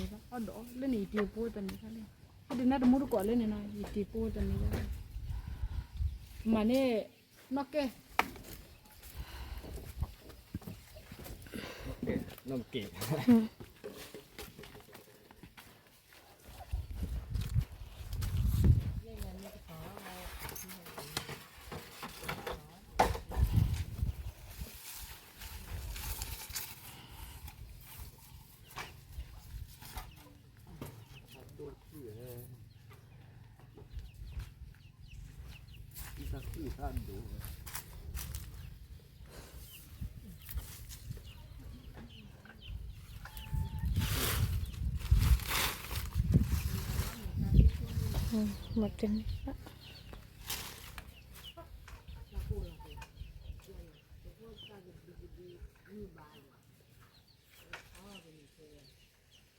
လၢန့ၣ် ယတံၤကပိတန့ၤသၣ်လံ, ဟဲဒုးနၢ်တမူတကိးလၢန့ၣ်နီၤ, ယတံၤပိတန့ၤသၣ်, မၤန့ၢ်, နီၢ်ကဲ, နီၢ်ကဲ မၤတန့ၤသၣ်, တ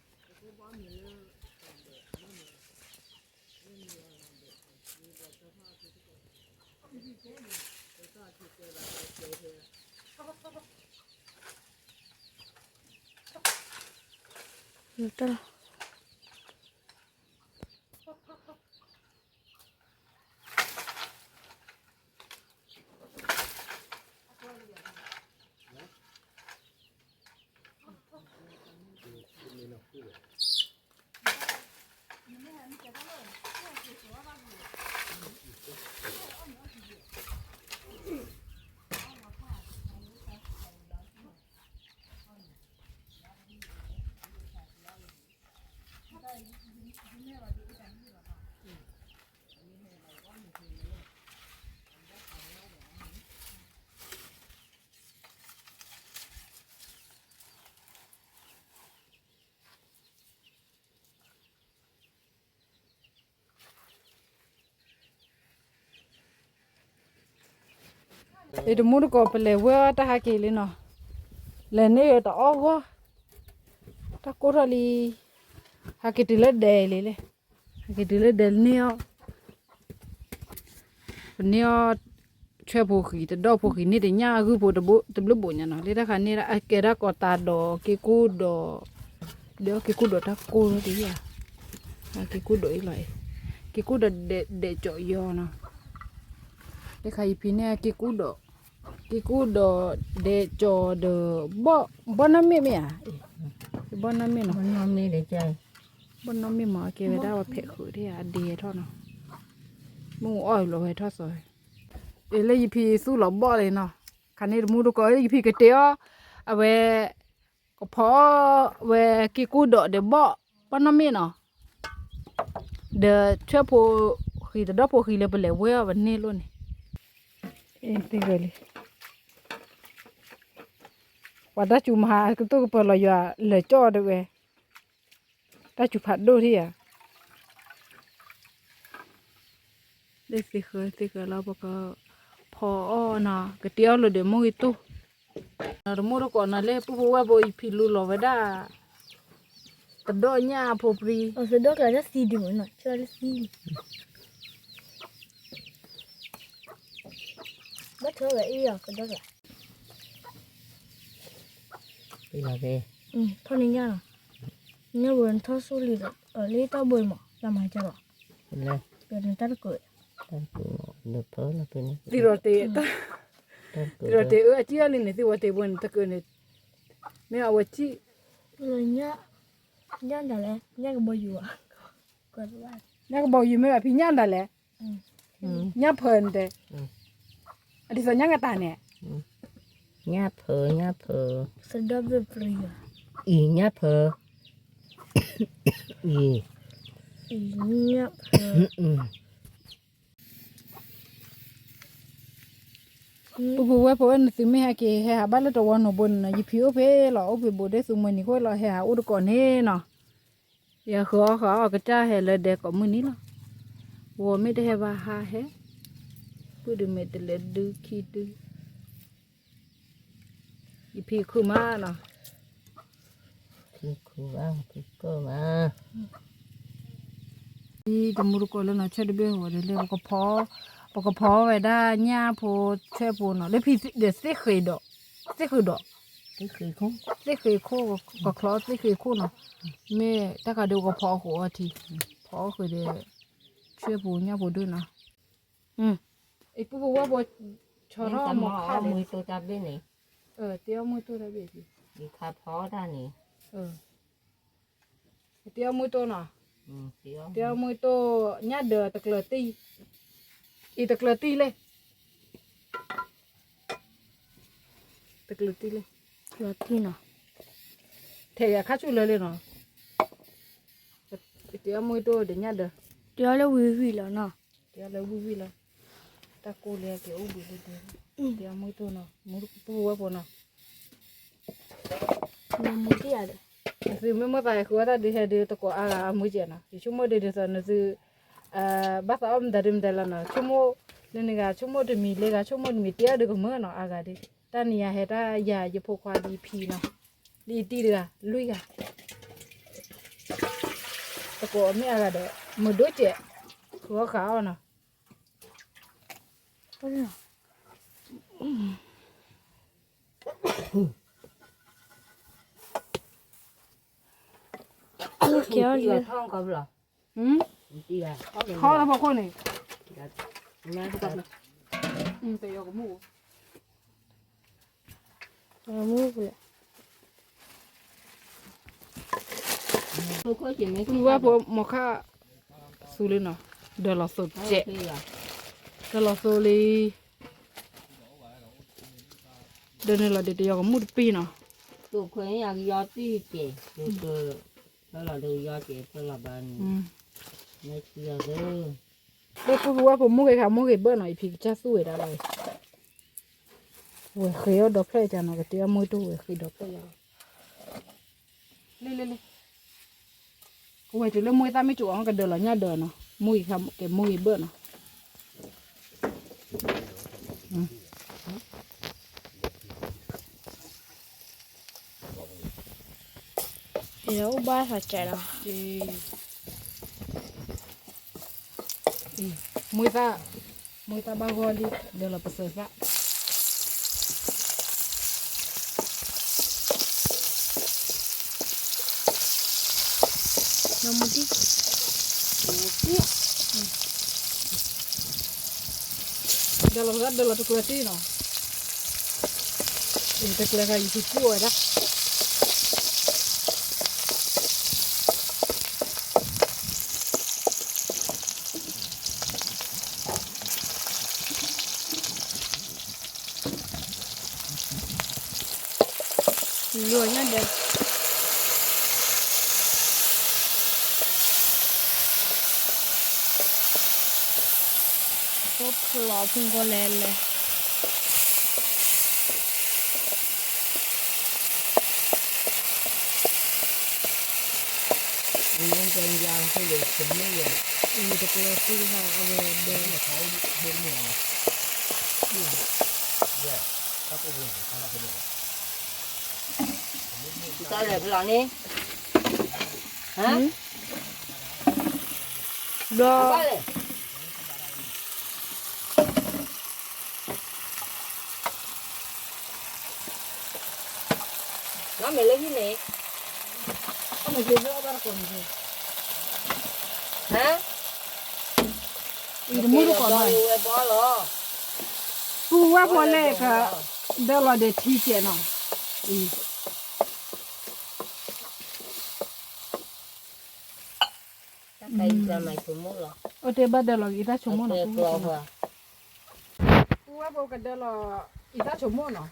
ၢ်လီၤ. တမူတကိး ပလဲၤဝဲအီၤတၢ်ဟးက့ၤလံနီၤ, လဲၤန့ၢ်တအီၣ်ဂီၢ်, တၢ်ကိၢ်ထီၣ်လံ, ဟးက့ၤတုၤလၢဒဲးလံလဲၣ်, ဟးက့ၤတုၤလၢဒဲးန့ၢ်အီၤ, ပန့ၢ်အီၤ, ဆွဲၣ်ဖိဃံၤ တဒီၣ်ဖိဃံၤန့ၣ် တညၣ်အဂုၢ်ဖိတဘျုးဘိညါနီၤ, လၢတၢ်ခါန့ၣ် အကဲဒၣ်ကီးတၢ်ဒီး က့ၤကူၣ်ဒီး, ဒီးက့ၤကူၣ်ဒီးတၢ်ကိၢ်တယၤ, က့ၤကူၣ်ဒီးအံၤလီၤ, က့ၤကူၣ်ဒီးဒဲးကၠီယီနီၤ, တခါအံၤဖံန့ၣ် က့ၤကူၣ်ဒီး, က့ၤကူၣ်ဒီးဒဲးကၠီဒီး, ဘီၣ်နီၢ်မ့ၢ်မ့ၢ်ဧါ, ဘီၣ်နီၢ်မ့ၢ်နီၤ, ဘီၣ်နီၢ်မ့ၢ်မ့ၢ် အကဲဝဲဒၣ်ဝဲဖဲးဃုာ်ဒၣ်အဒဲထီၣ်နီၤ, မ့ၢ်အီၣ်လီၤဝဲထီၣ်စီၤ, အ့ၣ်လၢယဖံသူၣ်လီၤဘီၣ်လံနီၤ, ခါန့ၣ်တမူတကိး ယဖံကတဲအီၤ, အဝဲ ကဖီဝဲက့ၤကူၣ်ဒီးဒီးဘီၣ်, ဘီၣ်နီၢ်မ့ၢ်နီၤ, ဒီးဆွဲၣ်ဖိဃံၤ တဒီၣ်ဖိဃံၤလၢပလဲၤဝဲအီၤပန့ၢ်လိာ်န့ၣ်, သ့ၣ်ဂၢၢ်လံ, ပှၤတၢ်စူၤမဟါကတိၢ်ကပၤလီၤယွၤ လဲၤကၠီၣ်တဝဲ, တၢ်စူၤဖးဒိၣ်ထံၣ်ဧါ လၢသ့ၣ်ဃၢၤသ့ၣ်ဃၢၤလီၤ ပကဖီအီၣ်နီၤ ကတ့အီၣ်လိာ်ဒီးမိၢ်ဂ့ၤတိၢ်, နီၤတမိၢ်တကိးနီၤ လၢပုၢ်ဖိဝဲၢ်ဖိ ယဖံလူလီၤဝဲဒၣ် သဒီၣ်ညၣ်အဖိပြံ သဒီၣ်ကျါလၢသံဒုးမးနီၤ ဆၢလၢသံ ဘၣ်ထွဲဝဲအံၤအီၤ သဒီၣ်ကျါ ထီၣ်န့ၢ်ညၣ်နီၤ ညၣ်ဝဲထီၣ်ဆိလံ လၢတၢ်ဘိမး လၢမၤကလီၤ တၢ်တကၢၢ် သံဒီးတ့ၢ် သံဒီးတ့ၢ်အကံၣ်အါလံန့ၣ် သံဝဲတ့ၢ်ဘိန့ၣ် တကၢၢ်န့ၣ် မ့ၢ်အဝဲကံၣ် ညၣ်ဒ်လဲၣ် ညၣ်ကဘီယူၤ ညၣ်ကဘီယူၤမ့ၢ်ဘၣ်ဖံညၣ်ဒ်လဲၣ် ညၣ်ဖၢန့ၣ်တဲ အဒ်သိးညၣ်ကတၢ်န့ၣ် ညၣ်ဖၢ ညၣ်ဖၢ သဒီၣ်ဘ့ၣ်ပြံ အံၤ ညၣ်ဖၢ အံၤ ညၣ်ဖၢ ပုၢ်ဖိဝဲၢ်ဖိ နသုမ့ၢ်ဟဲက့ၤ ဟဲဟးဘၣ်လၢတဝီနိာ်ဘိန့ၣ်နီၤ ယဖံအိၣ်ဖဲလီၤ အိၣ်ဖဲဘိဒ့ၣ်သူမွဲနံၤခိၣ်လီၤ ဟဲဟးအိၣ်တကိးန့ၣ်နီၤ ယဃုအီၣ်ဃုအီၣ်ကစၢ်ဟဲလၢဒဲးကိးမုၢ်နံၤလီၤ ဝီမ့ၢ်တဟဲဘၣ်ဟးဟဲ ပုၢ်ဒုးမဲာ်တလဲၤဒုခံဒု ယဖံခုမးနီၤ ဖံခုဘၣ် ဖံကၢၢ်မး တမူတကိးလၢနီၤ ဆွဲၣ်တဘ့ၣ်ဝဲဒီးလၢ ပကဖီဝဲဒၣ်ညၣ်ဖိဆွဲၣ်ဖိနီၤ လၢဖံဒီးသ့ၣ်ဃ့ဒီး သ့ၣ်ဃ့ဒီး သ့ၣ်ဃ့ခိၣ် ကချီသ့ၣ်ဃ့ခိၣ်နီၤ မ့ၢ်တၢ်ခါဒုးကဖီအီၣ်ဃုာ်အီထံ ဖီအီၣ်ဃုာ်ဒီး ဆွဲၣ်ဖိညၣ်ဖိဒုနီၤ အပုၢ်ဖိဝဲၢ်ဖိ ဆီထီၣ်မီၤခါလံ တ့အီၣ်မူတိၢ်တၢ်ဘ့ၣ်န့ၣ် တ့အီၣ်မူတိၢ်တၢ်ဘ့ၣ် ယခါဖီတၢ်န့ၣ် တ့အီၣ်မူတိၢ်နီၤ တ့အီၣ်မူတိၢ် ညၣ်ဒၢးတကျၢၤတံၢ် အံၤတကျၢၤတံၢ်လဲၣ် တကျၢၤတံၢ်လဲၣ် တံၢ်နီၤ ထဲယခါဆူၣ်လၢလံနီၤ တ့အီၣ်မူတိၢ်ဒီးညၣ်ဒၢး တ့အီၣ်လၢဝံၤဝံၤလီၤနီၤ တ့အီၣ်လၢဝံၤဝံၤလီၤ တၢ်ကိၢ်လၢက့ၤအိၣ်ဘှံးလၢဒဲး တ့အီၣ်မူတိၢ်နီၤ ပုၢ်ဖိဝဲၢ်ဖိနီၤ မ့ၢ်မူတံၢ်ယၤဒီး နသုမ့ၢ်မိၢ်သးဟဲဃုအီၣ်တၢ်ဒုးဟဲဒုးတကိးအါဂၤအမုၢ်ကဲနီၤ ယဆိကမိၣ်ဒုးဒ်သိးနသု ဘၣ်သးအီၣ်မတၤဒုးမတၤလီၤနီၤ ဆိကမိၣ် လၢနဂၤဆိကမိၣ်တမံၤ လၢဂၤဆိကမိၣ်တမံၤ တ့အီၣ်ဒုးကမၢနီၤ အါဂၤဒုး တၢ်နံၤယၤဟဲတၢ်ယၤယဖိခွါဒ်ဖံနီၤ လံတံၢ်တဂၤ လွံၢ်ဂၤ တကိးမ့ၢ်အါဂၤဒီး မုၢ်ဒိၣ်ကဲး ဃုအီၣ်ဃုအီၣ်နီၤ ကဲအီၤလံ ထီလၢဖီခိၣ်န့ၣ် တယီကမူၣ် မူၣ်ပူၤလဲၣ် ပုၢ်ဖိဝဲၢ်ဖိမီၤခါ သူလံနီၤ ဒၢးလီၤသိးကဲး ဒၢးလီၤသိးလံ ဒၢးန့ၣ်လီၤဒံးတယီကမူၣ်တပ့ၢ်နီၤ သိးခွဲးယၤကယီတံၢ်ကဲး ဒၢး ဖၢလီၤဒၢးကယီကဲး ဖၢလီၤဘၣ်န့ၣ် မ့ၢ်ဆံးအီၤသၢ လၢပုၢ်ဖိဝဲၢ်ဖိမိၢ်ဂ့ၤခါမိၢ်ဂ့ၤဘၢၣ်နီၤ ယဖံကစၢ်သူၣ်ဝဲဒၣ်လီၤ ဝဲဃ့အီၣ်ဒီဖျၢၣ်ကနီၤ ကတ့အီၣ်မူတိၢ်ဝဲဃ့ဒီဖျၢၣ်ယၤ လ့လ့လ့ ကဝဲၤတုၤလၢမိၢ်သၣ်မ့ၢ်ကၠိအီၤကဒၢးလီၤညၣ်ဒၢးနီၤ မိၢ်ဂ့ၤခါကဲမိၢ်ဂ့ၤဘၢၣ်နီၤ ယအိၣ်ဘၣ်သးကဲးလီၤ. မွေးသား, မွေးသားဘၣ်ဂီၢ်လံ, ဒီးလီၤပစၢၤသၣ်. နီၢ်မူတံၢ်, ဒီးလီၤပသၣ် ဒီးလီၤတကျၢၤတံၢ်နီၤ, တကျၢၤခါယကကူၣ်ဝဲဒၣ်. လိၤညါဒီး အိၣ်ဖျိဖုၣ်ကိၢ်လဲၤလဲၤ တကျၢၤတံၢ်တခါအဝဲဒၣ် တၢ်လဲၤဖဲလီၤန့ၣ်, ဟါ, ဘျီ, နမ့ၢ်လၢဟံၣ်န့ၣ်, ဟါ, အံၤတမူတကိးနီၤ, ပုၢ်ဝဲၢ်ဖိလဲၣ်က, ဒၢလီၤဒီးထံကဲးနီၤ, အံၤ အိၣ်တ့ၢ်ဘၣ်ဒၢလီၤအံသၣ်ဆိကမိၣ်နီၤ, ပုၢ်ဝဲၢ်ဖိကဒၢလီၤအံသၣ်ဆိကမိၣ်နီၤ.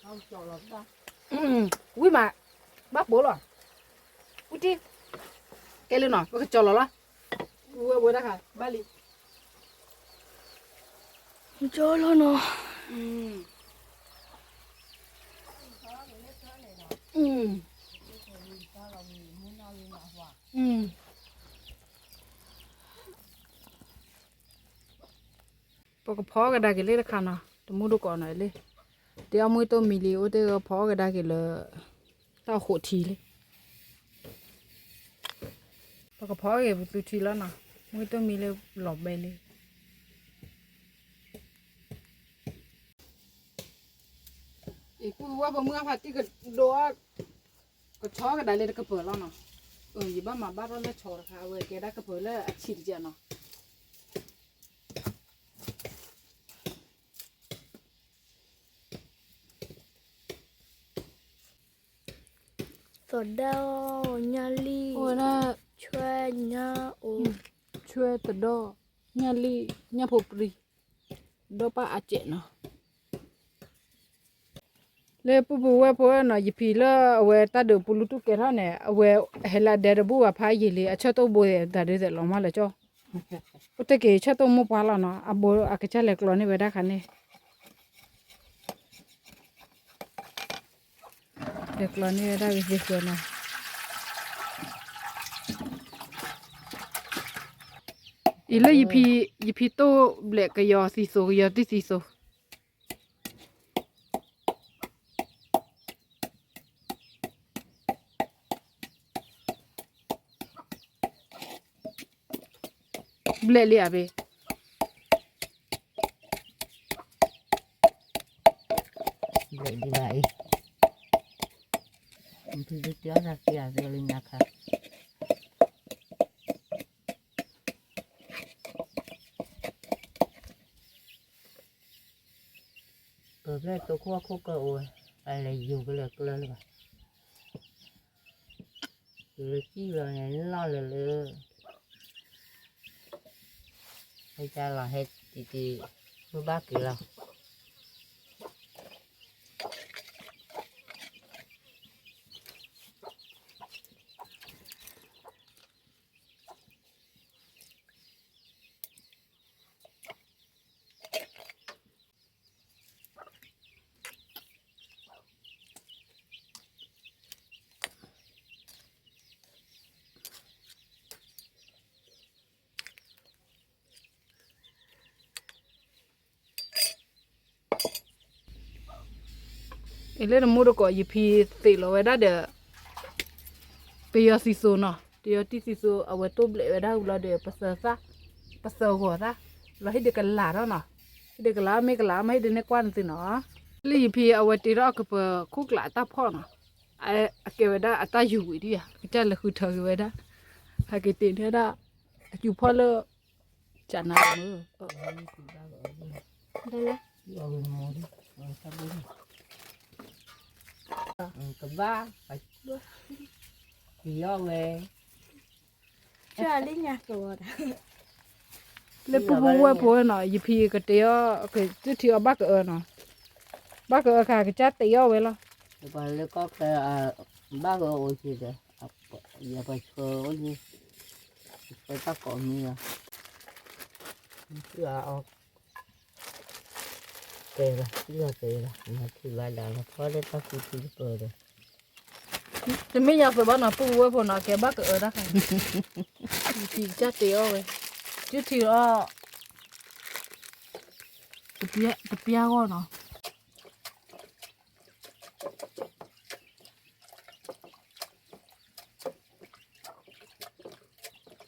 ဝံၣ်မး, ဝံၣ်မး, ဘၣ်ပိာ်လီၤ, အူတံၢ်, ကဲလၢနီၤ ပကကၠီလီၤလီၤ, ဝဲဝဲဒၣ်ခါ ဘၣ်လံ, ကၠီလီၤနီၤ, ပကဖီကဒါက့ၤလၢတခါနီၤ တမူတကိးနီၤလံ, တအီၣ်မူတိၢ်မံၤလံ အိၣ်တ့ၢ်ဖီကဒါက့ၤလၢ တၢ်အိၣ်ဃိးထံလံ, ပကဖီက့ၤပသူထံလီၤနီၤ, မူတိၢ်မံၤလၢလီၤဘဲလံ. အံၤပုၢ်ဝဲၢ်ဖိမုၢ်အဖါတံၢ်ကဒိး, ကဆီကဒါလၢတကပၤလီၤနီၤ, ယဘၣ်မၤဘၣ်ထီၣ်လၢဆီတခါ အဝဲကဲဒၣ်ကပၤလၢအဆံးတကဲနီၤ. သဒီၣ်ညၣ်လံၣ်, အိၣ်ဝဲဒၣ်, ဆွဲညၣ်အိၣ်, ဆွဲသဒီၣ်, ညၣ်လံၣ်, ညၣ်ဖိပြံ, ဒီးပၣ်အစဲးနီၤ. လၢပုၢ်ပုၢ်ဝဲၢ်ဖိနီၤ ယဖံးလၢအဝဲတၢ်ဒုးပူၤလူတူၢ်ကဲထီၣ်န့ၣ် အဝဲဟဲလၢအဒဲတဘူၣ်ဘၣ်ဖးယံာ်လံ အဆၢတိၢ်ဘိသးဒုးသဲးလီၤမးလၢကၠီ, အိၣ်တ့ၢ်က့ၤဆၢတိၢ်မိၢ်ပှၢ်လီၤနီၤ အဘိအကစၢ်လဲၤကျီန့ၢ်ဝဲဒၣ်ခါန့ၣ် လဲၤကျီန့ၢ်ဝဲဒၣ်ဂ့ၤဃဲနီၤ. အံၤလၢယဖံ, ယဖံတိၢ်ဘျဲးကယီၤသံသိး ကယီၤတံၢ်သံသိး ဘျဲးလံဧါဘ့ၣ်, ဘျဲးလံဘၣ်အံၤ, ဖံဒုးတဲအီၣ်တၢ်က့ၤအသးလၢညါခါ ပဘျဲၣ်တိခိၣ်အခိၣ်ကအိၣ်ဝဲ, အလဲၤယိၤကလဲၤကျၢလၢၤဘၣ်, တုၤလၢစံၣ်လီၤန့ၣ်နီၢ်လၢၤလၢ, ဟဲကလီၤဟဲတံၤတံၤ, မ့ၢ်ဘၣ်က့ၤလီၤ. အ လၢနမိၢ်တကိး ယဖံသ့ၣ်လီၤဝဲဒၣ်ဒီး ပယီၤစံၣ်စိၤနီၤ, ပယီၤတံၢ်စံၣ်စိၤ အဝဲတိၢ်ဘျဲးဝဲဒၣ်ဝံၤလီၤဒီး ပသၢသၣ်, ပသၢဂီၤသၣ်, လီၤဟ့ၣ်ဒုးကလၤထီၣ်နီၤ, ဟ့ၣ်ဒုးကလၤမ့ၢ်ကလၤမ့ၢ်ဟ့ၣ်ဒုးန့ၣ်ကွၢ်နသုနီၤ, လၢယဖံအဝဲတ့ထီၣ်ကပၢၤခိၣ်ကျးအတၢ်ဖီၣ်နီၤ, အကဲဝဲဒၣ်အတၢ်ယူၤဝံၤဒံးဧါ, ကစၢ်လဲၤဃုထၢက့ၤဝဲဒၣ်, ဟဲက့ၤတ့န့ၢ်ဒၣ် အစူၤဖီၣ်လၢ ကနါမုၢ် ကဘၣ် က့ၤအီၣ်ဝဲ လၢပူပူဝဲၢ်ဖိနီၤ, ယဖံကတ့အီၣ် ကတုၢ်ထံအီၣ်ဘၣ်ကအၢနီၤ, ဘၣ်ကအၢခါကစၢ်တ့အီၣ်ဝဲလီၤ, ပှၤလၢကီၢ်ချၢ ဘၣ်ကအၢအိၣ်က့ၤဒီး ယပှၤဆှၢအိၣ်က့ၤ ဆှၢတၢ်ကိးမံၤလီၤ, အီၣ် ကဲလီၤ ထံၣ်လီၤကဲလီၤ မၤထံၣ်ဘၣ်ဒၣ်လီၤ ဖီၣ်လၢတၢ်ကူထံကပၢၤဒီး တမ့ၢ်ယၤသိးဘၣ်နီၤ ပူဝဲၢ်ဖိနီၤ ကဲဘၣ်ကအၢတၢ်ခါ, ယဖံကစၢ်တ့အီၣ်ဝဲ, ကတုၢ်ထံအီၣ် တပျၢ်ဂီၢ်နီၤ ပူဝဲၢ်ဖိတန့ၤသၣ်ခါ လၢ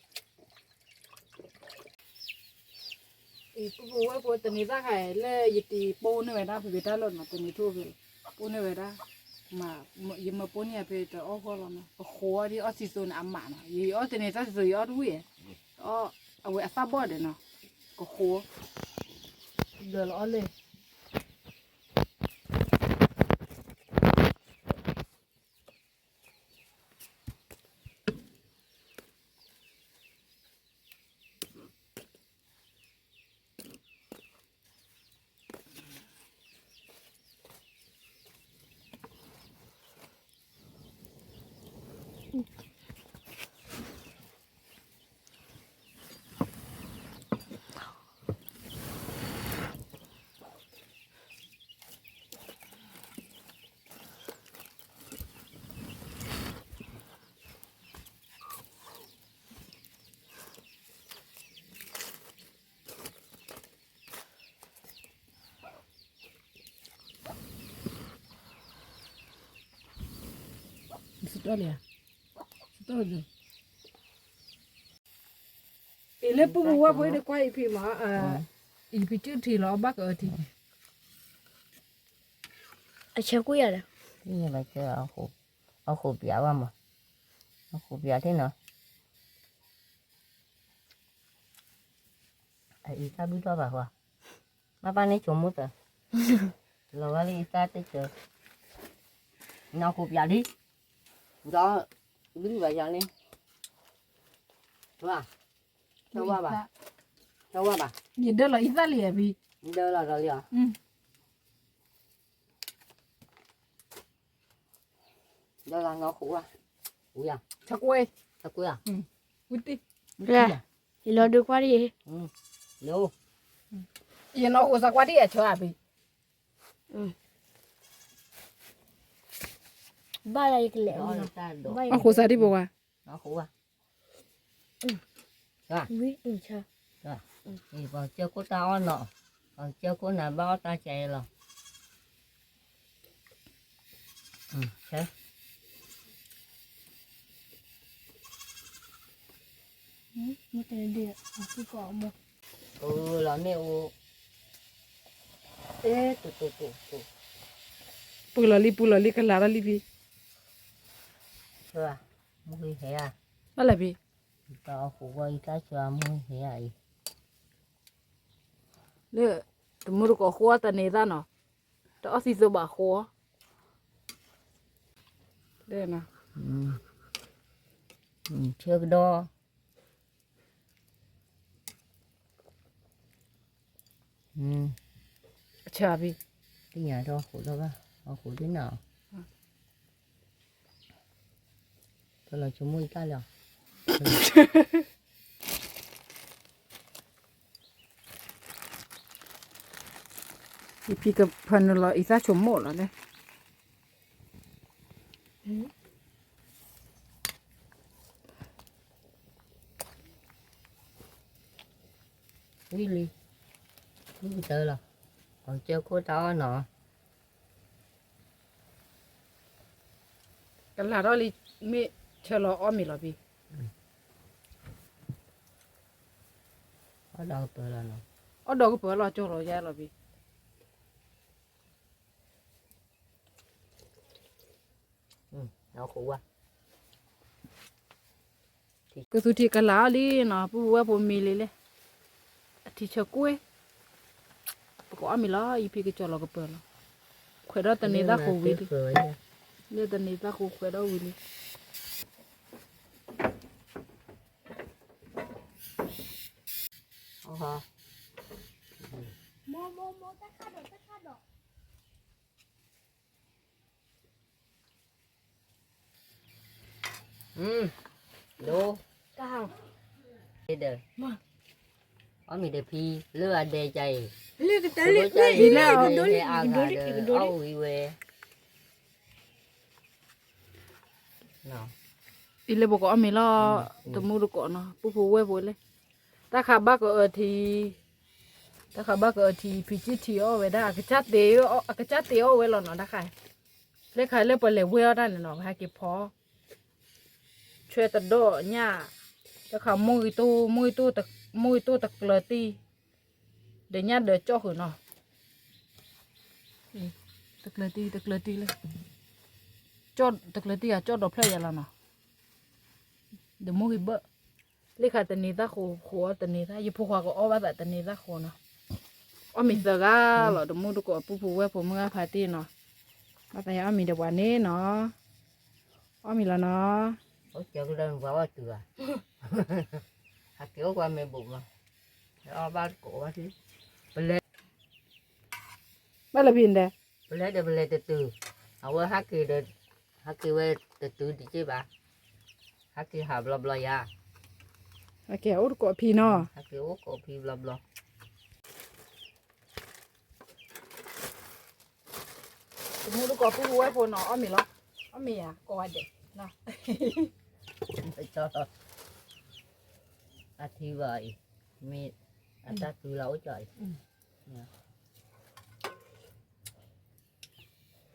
ယတံၤပိၢ်န့ၢ်ဝဲဒၣ် ဖံဖံတၢ်လီၢ်နီၤ တန့ၤထိၣ်ဖဲလီၤ, ပိၢ်န့ၢ်ဝဲဒၣ်, ယမ့ၢ်ပိၢ်န့ၢ်ယၤဖဲတအီၣ်ဂီၢ်လီၤနီၤ ကဃိဒ်အီၣ်စံၣ်စိၤန့ၣ် အမးနီၤ ယအီၣ်တန့ၤတၢ်စံၣ်စိၤ ယအီၣ်တဝံၣ်, အဝဲအသၣ်ဘီၣ်ဒီးနီၤ, ကဃိ, ဒီးလီၤအီၣ်လၢ အံၤလၢပူပူဝဲၢ်ဖိဒီးကွၢ်အံၤဖံမး, အံၤဖံကၠူၣ်ထံလီၤ အဘၣ်ကအၢထံ, အဆၢကွံာ်ယၤဒီး, အီၣ်ဃိးပၠးဝဲမး, အီၣ်ဃိးပၠးထံနီၤ, အံၤတၢ်ဘုၣ်ထီၣ်ဘၣ်ဃီ, မ့ၢ်ပၢ်န့ၣ်ဆိကမိၣ်သၢ, လီၤဝဲလၢအံၤတၢ်တစၢၤ, နီၢ်ဃိးပၠးလံ, ဒီး ဘုၣ်ဘၣ်ယၤန့ၣ်, ဝါ, တဝါဘၣ်, တဝါဘၣ်, ယဒၢလီၤအံသၣ်လံဧါဖံ, ဒၢလီၤဒီးလံဧါ, ဒၢလီၤနီၢ်ဃိးဝါ, ဝံၤဧါ, သကွဲး, သကွဲးဧါ, ဝံၤတံၢ်, ယလီၤဒုးကွၢ်ဒ်အံၤ, ယနီၢ်ဃိးသကွၢ်ဒ်အံၤဆၢဧါဖံ, ဘၣ်လၢယကလဲၤအီၣ်, အီၣ်ဃိးသးဒ်ပဝါ, နီၢ်ဃိးဝါ, ဝံၤ, ပှၤကၢခိၣ်တၢ်အီၣ်နီၤ, ပှၤကၢခိၣ်နၤဘၣ်အီၣ်တၢ်ကဲလီၤ, ဆဲ လီၤမ့ၣ်အူ, ပှ့ၤလီၤလံ ပှ့ၤလီၤလံ ကလၤထီၣ်လံဖံ, မူဟဲဧါ, ဘၣ်လဲၣ်ဖံ, တၢ်အီၣ်ဃိးဝါအံၤ တၢ်ဆၢမူဟဲဧါအံၤ, လၢ တမူတကိးဃိတန့ၤသၣ်နီၤ, တအီၣ်သံသိးဘၣ်ဃိ, လၢ ဆၢကဒီး, အဆၢဖံ, သ့ၣ်ညါထီၣ်ဃိးထီၣ်ဘၣ်, အဃိးဒ်နီၤ, ဖဲလီၤဆိကမိၣ်အံသၣ်လၢ ယဖံကဖၢနုာ်လီၤအံသၣ်ဆိကမိၣ်လီၤလဲၣ်, ဝံၤလံ, ဝံၤကတၢၢ်လီၤ, ပှၤကၢခိၣ်တၢ်အီၣ်နီၤ, ကလၤထီၣ်လံ, မ့ၢ်ဆၢလီၤအီၣ်မ့ၤလီၤဖံ, အီၣ်ဒီးကပၢၤလီၤနီၤ, အီၣ်ဒီးကပၢၤလီၤ ကၠီလီၤယါလီၤဖံ. ကသူထံၣ်ကလၤအီၣ်လံနီၤ, ပူဖိဝဲၢ်ဖိမံလံလဲၣ်, အထံဆၢကွ့ၢ်, ပကအီၣ်မ့ၤလီၤ, ယဖံကကၠီလီၤကပၢၤလီၤ, ခွဲးဒီးတန့ၤသၣ်ဃိဝံၤလံ, လၢတန့ၤသၣ်ဃိခွဲးဒီးဝံၤလံ. အီၣ်မ့ၤဒီးဖံလၢအဒဲကါအံၤ, လၢကတၢၢ်လၢအဂၤဒီး အီၣ်ဝံၤဝဲ, အံၤလၢပကအီၣ်မ့ၤလီၤ, တမူတကိးနီၤ, ပူဖိဝဲၢ်ဖိလဲၣ်, တၢ်ခးဘၣ်ကအၢထံ တၢ်ခးဘၣ်ကအၢထံ ဖံကၠံၣ်ထံအီၣ်ဝဲဒၣ်, အကစၢ်တ့အီၣ်ဝဲလီၤနီၤ, တၢ်ခး, လၢခါလၢပှၤလဲၤဝဲအီၣ်တၢ်န့ၣ်နီၤ, ပဟဲက့ၤဖီ, ဆွဲတဒီးညၣ်, တၢ်ခး မူဂံတိၢ်တကျၢၤတံၢ်, ဒီးညၣ်ဒၢးကၠီၣ်ဃုာ်နီၤ, တကျၢၤတံၢ် တကျၢၤတံၢ်လၢ, တကျၢၤတံၢ်ဂၤကၠီၣ်ဒီးဖျၢၣ်ယၤလီၤနီၤ, ဒီးမူဂံဘၢၣ်, လၢခါတန့ၤသၣ်ဃိ ဃိအီၣ်တန့ၤသၣ်, ယဖိခွါကအီၣ်ဘၣ်သးတန့ၤသၣ်ဃိနီၤ, အီၣ်မ့ၤသၢဂၤလီၤ, တမူတကိး ပူဖိဝဲၢ်ဖိ မုၢ်ဂၢ်ဖါတံၢ်နီၤ, ဘၣ်သးဟဲအီၣ်မ့ၤဒီးပှၤန့ၣ်နီၤ, အီၣ်မ့ၤလီၤနီၤ, အိၣ်ကၢကလၢပှၤအီၣ်တုၤဧါ, ဟဲက့ၤအိၣ်ပှၤမ့ၢ်ဘူးမး, အီၣ်ဘၣ်တကိးဘၣ်, ပလဲၤ ဘၣ်လၢဖံန့ၣ်, ပလဲၤဒီးပလဲၤတတုၤ, အဝဲဟဲက့ၤဒီး, ဟဲက့ၤဝဲတတုၤတက့ၢ်ဘၣ်, ဟဲက့ၤဟးဘျီဘျီယၤ, ဟဲက့ၤအိၣ်တကိးဖံနီၤ, ဟဲက့ၤအိၣ်ကိးဖံဘျီဘျီ. တမူတကိး ပူဖိဝဲၢ်ဖိနီၤ, အီၣ်မ့ၤလီၤ, အီၣ်မ့ၤယၤ ကိးဂၤဒဲး, အထံဘၣ်အံၤ, မ့ၢ်အတၢ်တုၤလၢအိၣ်ကၠီအံၤ,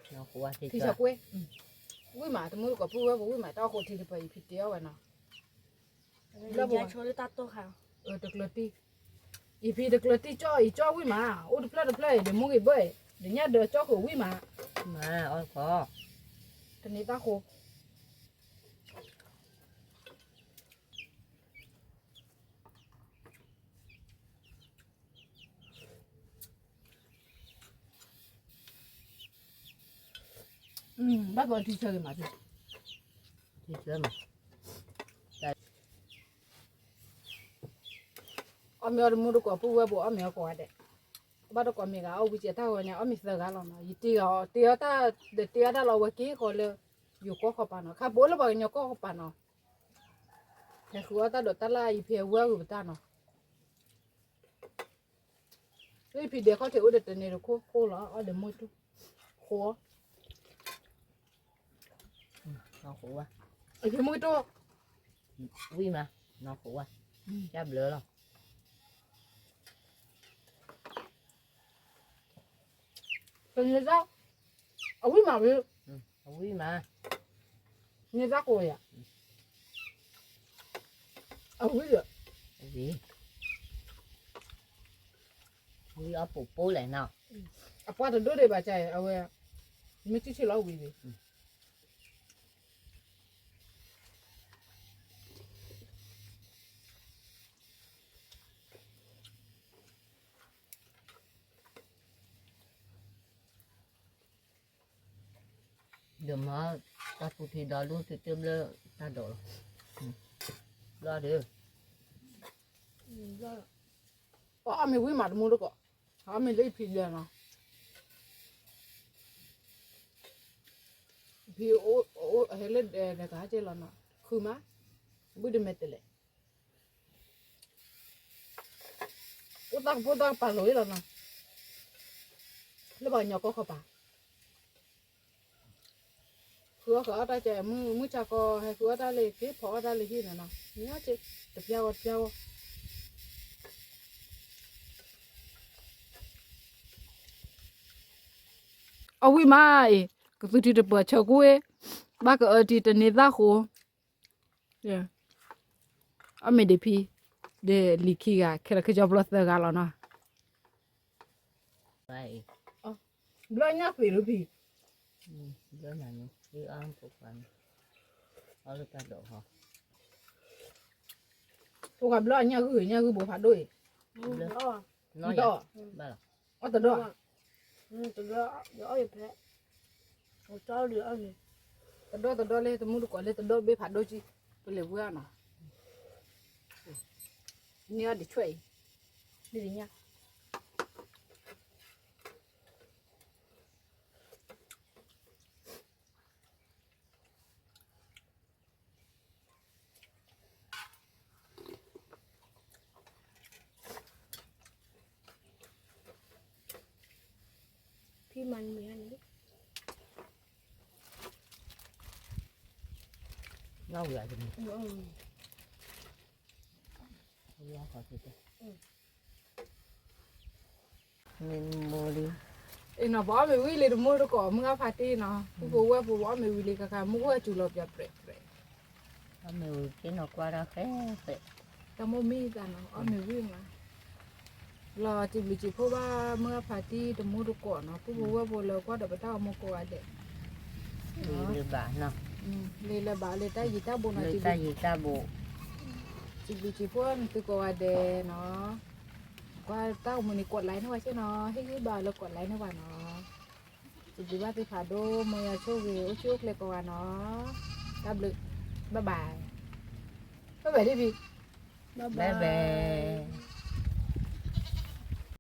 ထံဆၢကွ့ၢ်, ဝံၣ်မး တမူတကိး ပူဖိဝဲၢ်ဖိဝံၣ်မး, တၢ်အိၣ်ခိးထံတပၢၤ ယဖံတဲအီၣ်ဝဲနီၤ, လၢပှၤ, တကျၢၤတံၢ်, ယဖံတကျၢၤတံၢ်ကၠီၣ်အံၤကၠီၣ်ဝံၣ်မး, အိၣ်တဖျၢၣ်တဖျၢၣ်အံၤ ဒီးမူဂံဘၢၣ်အံၤ ဒီးညၣ်ဒၢးကၠီၣ်ဃုာ်ဝံၣ်မး, မၤအီၣ်ခီ, တန့ၤသၣ်ဃိ ဘၣ်ကီထံဆၢဂ့ၤမး, ထံဆၢမး, အီၣ်မ့ၤအီၣ်တမူတကိး ပူဝဲပူၤ အီၣ်မ့ၤအီၣ်ကိးဂၤဒဲး, ဘၣ်တကိးမ့ၢ်ဂၤအီၣ်ဝံၤစဲးတၢ်ဂီၤညါ အီၣ်မ့ၤသၢဂၤလီၤနီၤ, ယတ့အီၤ တ့အီၤတၢ်ဒီးတ့အီၤတၢ်လီၤ အဝဲက့ၤဃီလၢ ယိၤကီၢ်ခီပၤနီၤ, ခါပအိၣ်လၢပှၤကညီကီၢ်ခီပၤနီၤ, ဟဲဃုအီၣ်တၢ်ဒီးတၢ်လၢယဖံ အဝဲအဂုၤပတၢ်နီၤ, လၢယဖံဒဲးခီၣ်ထံးအိၣ်ဒီးတန့ၢ်တခိၣ်ခိၣ်လီၤ အီၣ်ဒီးမုၢ်တူၢ်, ဃိ, နီၢ်ဃိဝါ, အဖံမုၢ်တူၢ်, ဝံၣ်မး, နီၢ်ဃိဝါ, ယဘျၢလီၤ, တန့ၢ်တၢ်, အဝံၣ်မးဝံၤ, အဝံၣ်မး, န့ၢ်တၢ်ကိးယၤ, အဝံၣ်ဒီး, ဝံၣ်အပူၤပိၢ်လဲၣ်နီၤ, အပှၢ်တဒိၣ်ဒံးဘၣ်ကၢ်အံၤ အဝဲ, မ့ၢ်ထံၣ်ထံၣ်လီၤဝံၤဒံး ဒီးမၤတၢ်ပူၤထံဒီးဒိၣ်တုၤတဘျၢတၢ်ဒိးလီၤ, ဘျီဒီး, ပှၤအီၣ်မ့ၤဝံၣ်မးတမူတကိး, အီၣ်မ့ၤလၢယဖံလၢာ်နီၤ, ဖံအိၣ်ဟဲလၢဒဲကဟဲက့ၤလီၤနီၤ, ဃုမး, ဘုၣ်တမဲာ်တလဲၣ် အိၣ်တၢ်ကပိၢ်တၢ်ကပၤလိာ်အံၤလီၤနီၤ, လၢပှၤကညီကီၢ်ခီပၤ, ဃုအီၣ်ဃုအီၣ်တၢ်ကဲ မုၢ်ဆါခီ ဟဲဃုအီၣ်တၢ်လၢက့ၤ ဖီအီၣ်တၢ်လၢဟံၣ်န့ၣ်နီၤ, မ့ၢ်က့ၤ တပျၢ်ဂီၤတပျၢ်ဂီၤ အဝံၣ်မးအံၤ, ကသူထံတပၢၤဆၢကွ့ၢ်, ဘၣ်ကအၢတံၤတန့ၤသၣ်ဃိ, အီၣ်မ့ၤဒံးဖံ, ဒီးလံၤခံဂၤ ခဲလၢာ်ခဲဆ့ဘျီသၢဂၤလီၤနီၤ. ဘျီညၣ်သ့ၣ်လၢဖံ, ဘျီညၣ်န့ၣ် အီၣ်လၢတၢ်ဒိးဟီ, ပှၤဘျီအညၣ်ဂုၢ် ညၣ်ဂုၢ်ဘိဖးဒိၣ်အံၤ, အီၣ်တဒီး, တဒီး, တဒီးတဒီးလၢတမူတကိးလၢတဒီးဘ့ၣ်ဖးဒိၣ်ကံ, ပလဲၤဝဲအီၤနီၤ, န့ၢ်အီၤဒံးဆွဲအံၤ, ဒ်ညၣ် ဖံမၤန့ၣ်, နီၣ်ဝံၤအံၤ, မ့ၢ်လံ, အ့ၣ်နီၤ ပအီၣ်မ့ၤဝံၤလံတမူတကိး မုၢ်ဂၢ်ဖးတံၢ်နီၤ, ပူဖိဝဲၢ်ဖိ ပအီၣ်မ့ၤဝံၤလံ ကခါမုၢ်ဂၢ်စူၤလီၤပၠးပြဲးပြဲး, အီၣ်မ့ၤဝံၤက့နီၤကွၢ်တၢ်ဃဲဃဲ, တၢ်မိၣ်မံသးနီၤ အီၣ်မ့ၤဝံၤမး, လီၤစံးဘျုးစံးဖှိၣ်ဘၣ် မုၢ်ဂၢ်ဖးတံၢ်တမူတကိးနီၤ ပူဖိဝဲၢ်ဖိလၢကွၢ်ဒီးပတၢ်အိၣ်မူကိးဂၤဒဲး, လၢဘၣ်နီၤ, လၢလၢဘၣ်လၢတၢ်ယံၤတၢ်ဘိနီၤ, တၢ်ယံၤတၢ်ဘိ, စံးဘျုးစံးဖှိၣ်နသုကိးဂၤဒဲးနီၤ, ကွၢ်တၢ်အိၣ်မူန့ၣ် ကွးlikeန့ၢ်ဝဲစ့ၢ်နီၤ, ဟ့ၣ်ဂံၢ်ဘါလၢကွးlikeန့ၢ်ဝဲနီၤ, စံးဘျုးဘၣ်သုဖးဒိၣ် မ်ယွၤဆိၣ်ဂ့ၤ အိၣ်ဆူၣ်အိၣ်ချ့ကိးဂၤနီၤ, တၢ်ဘျုး, bye bye, bye bye ဒ်ဖံ, bye bye.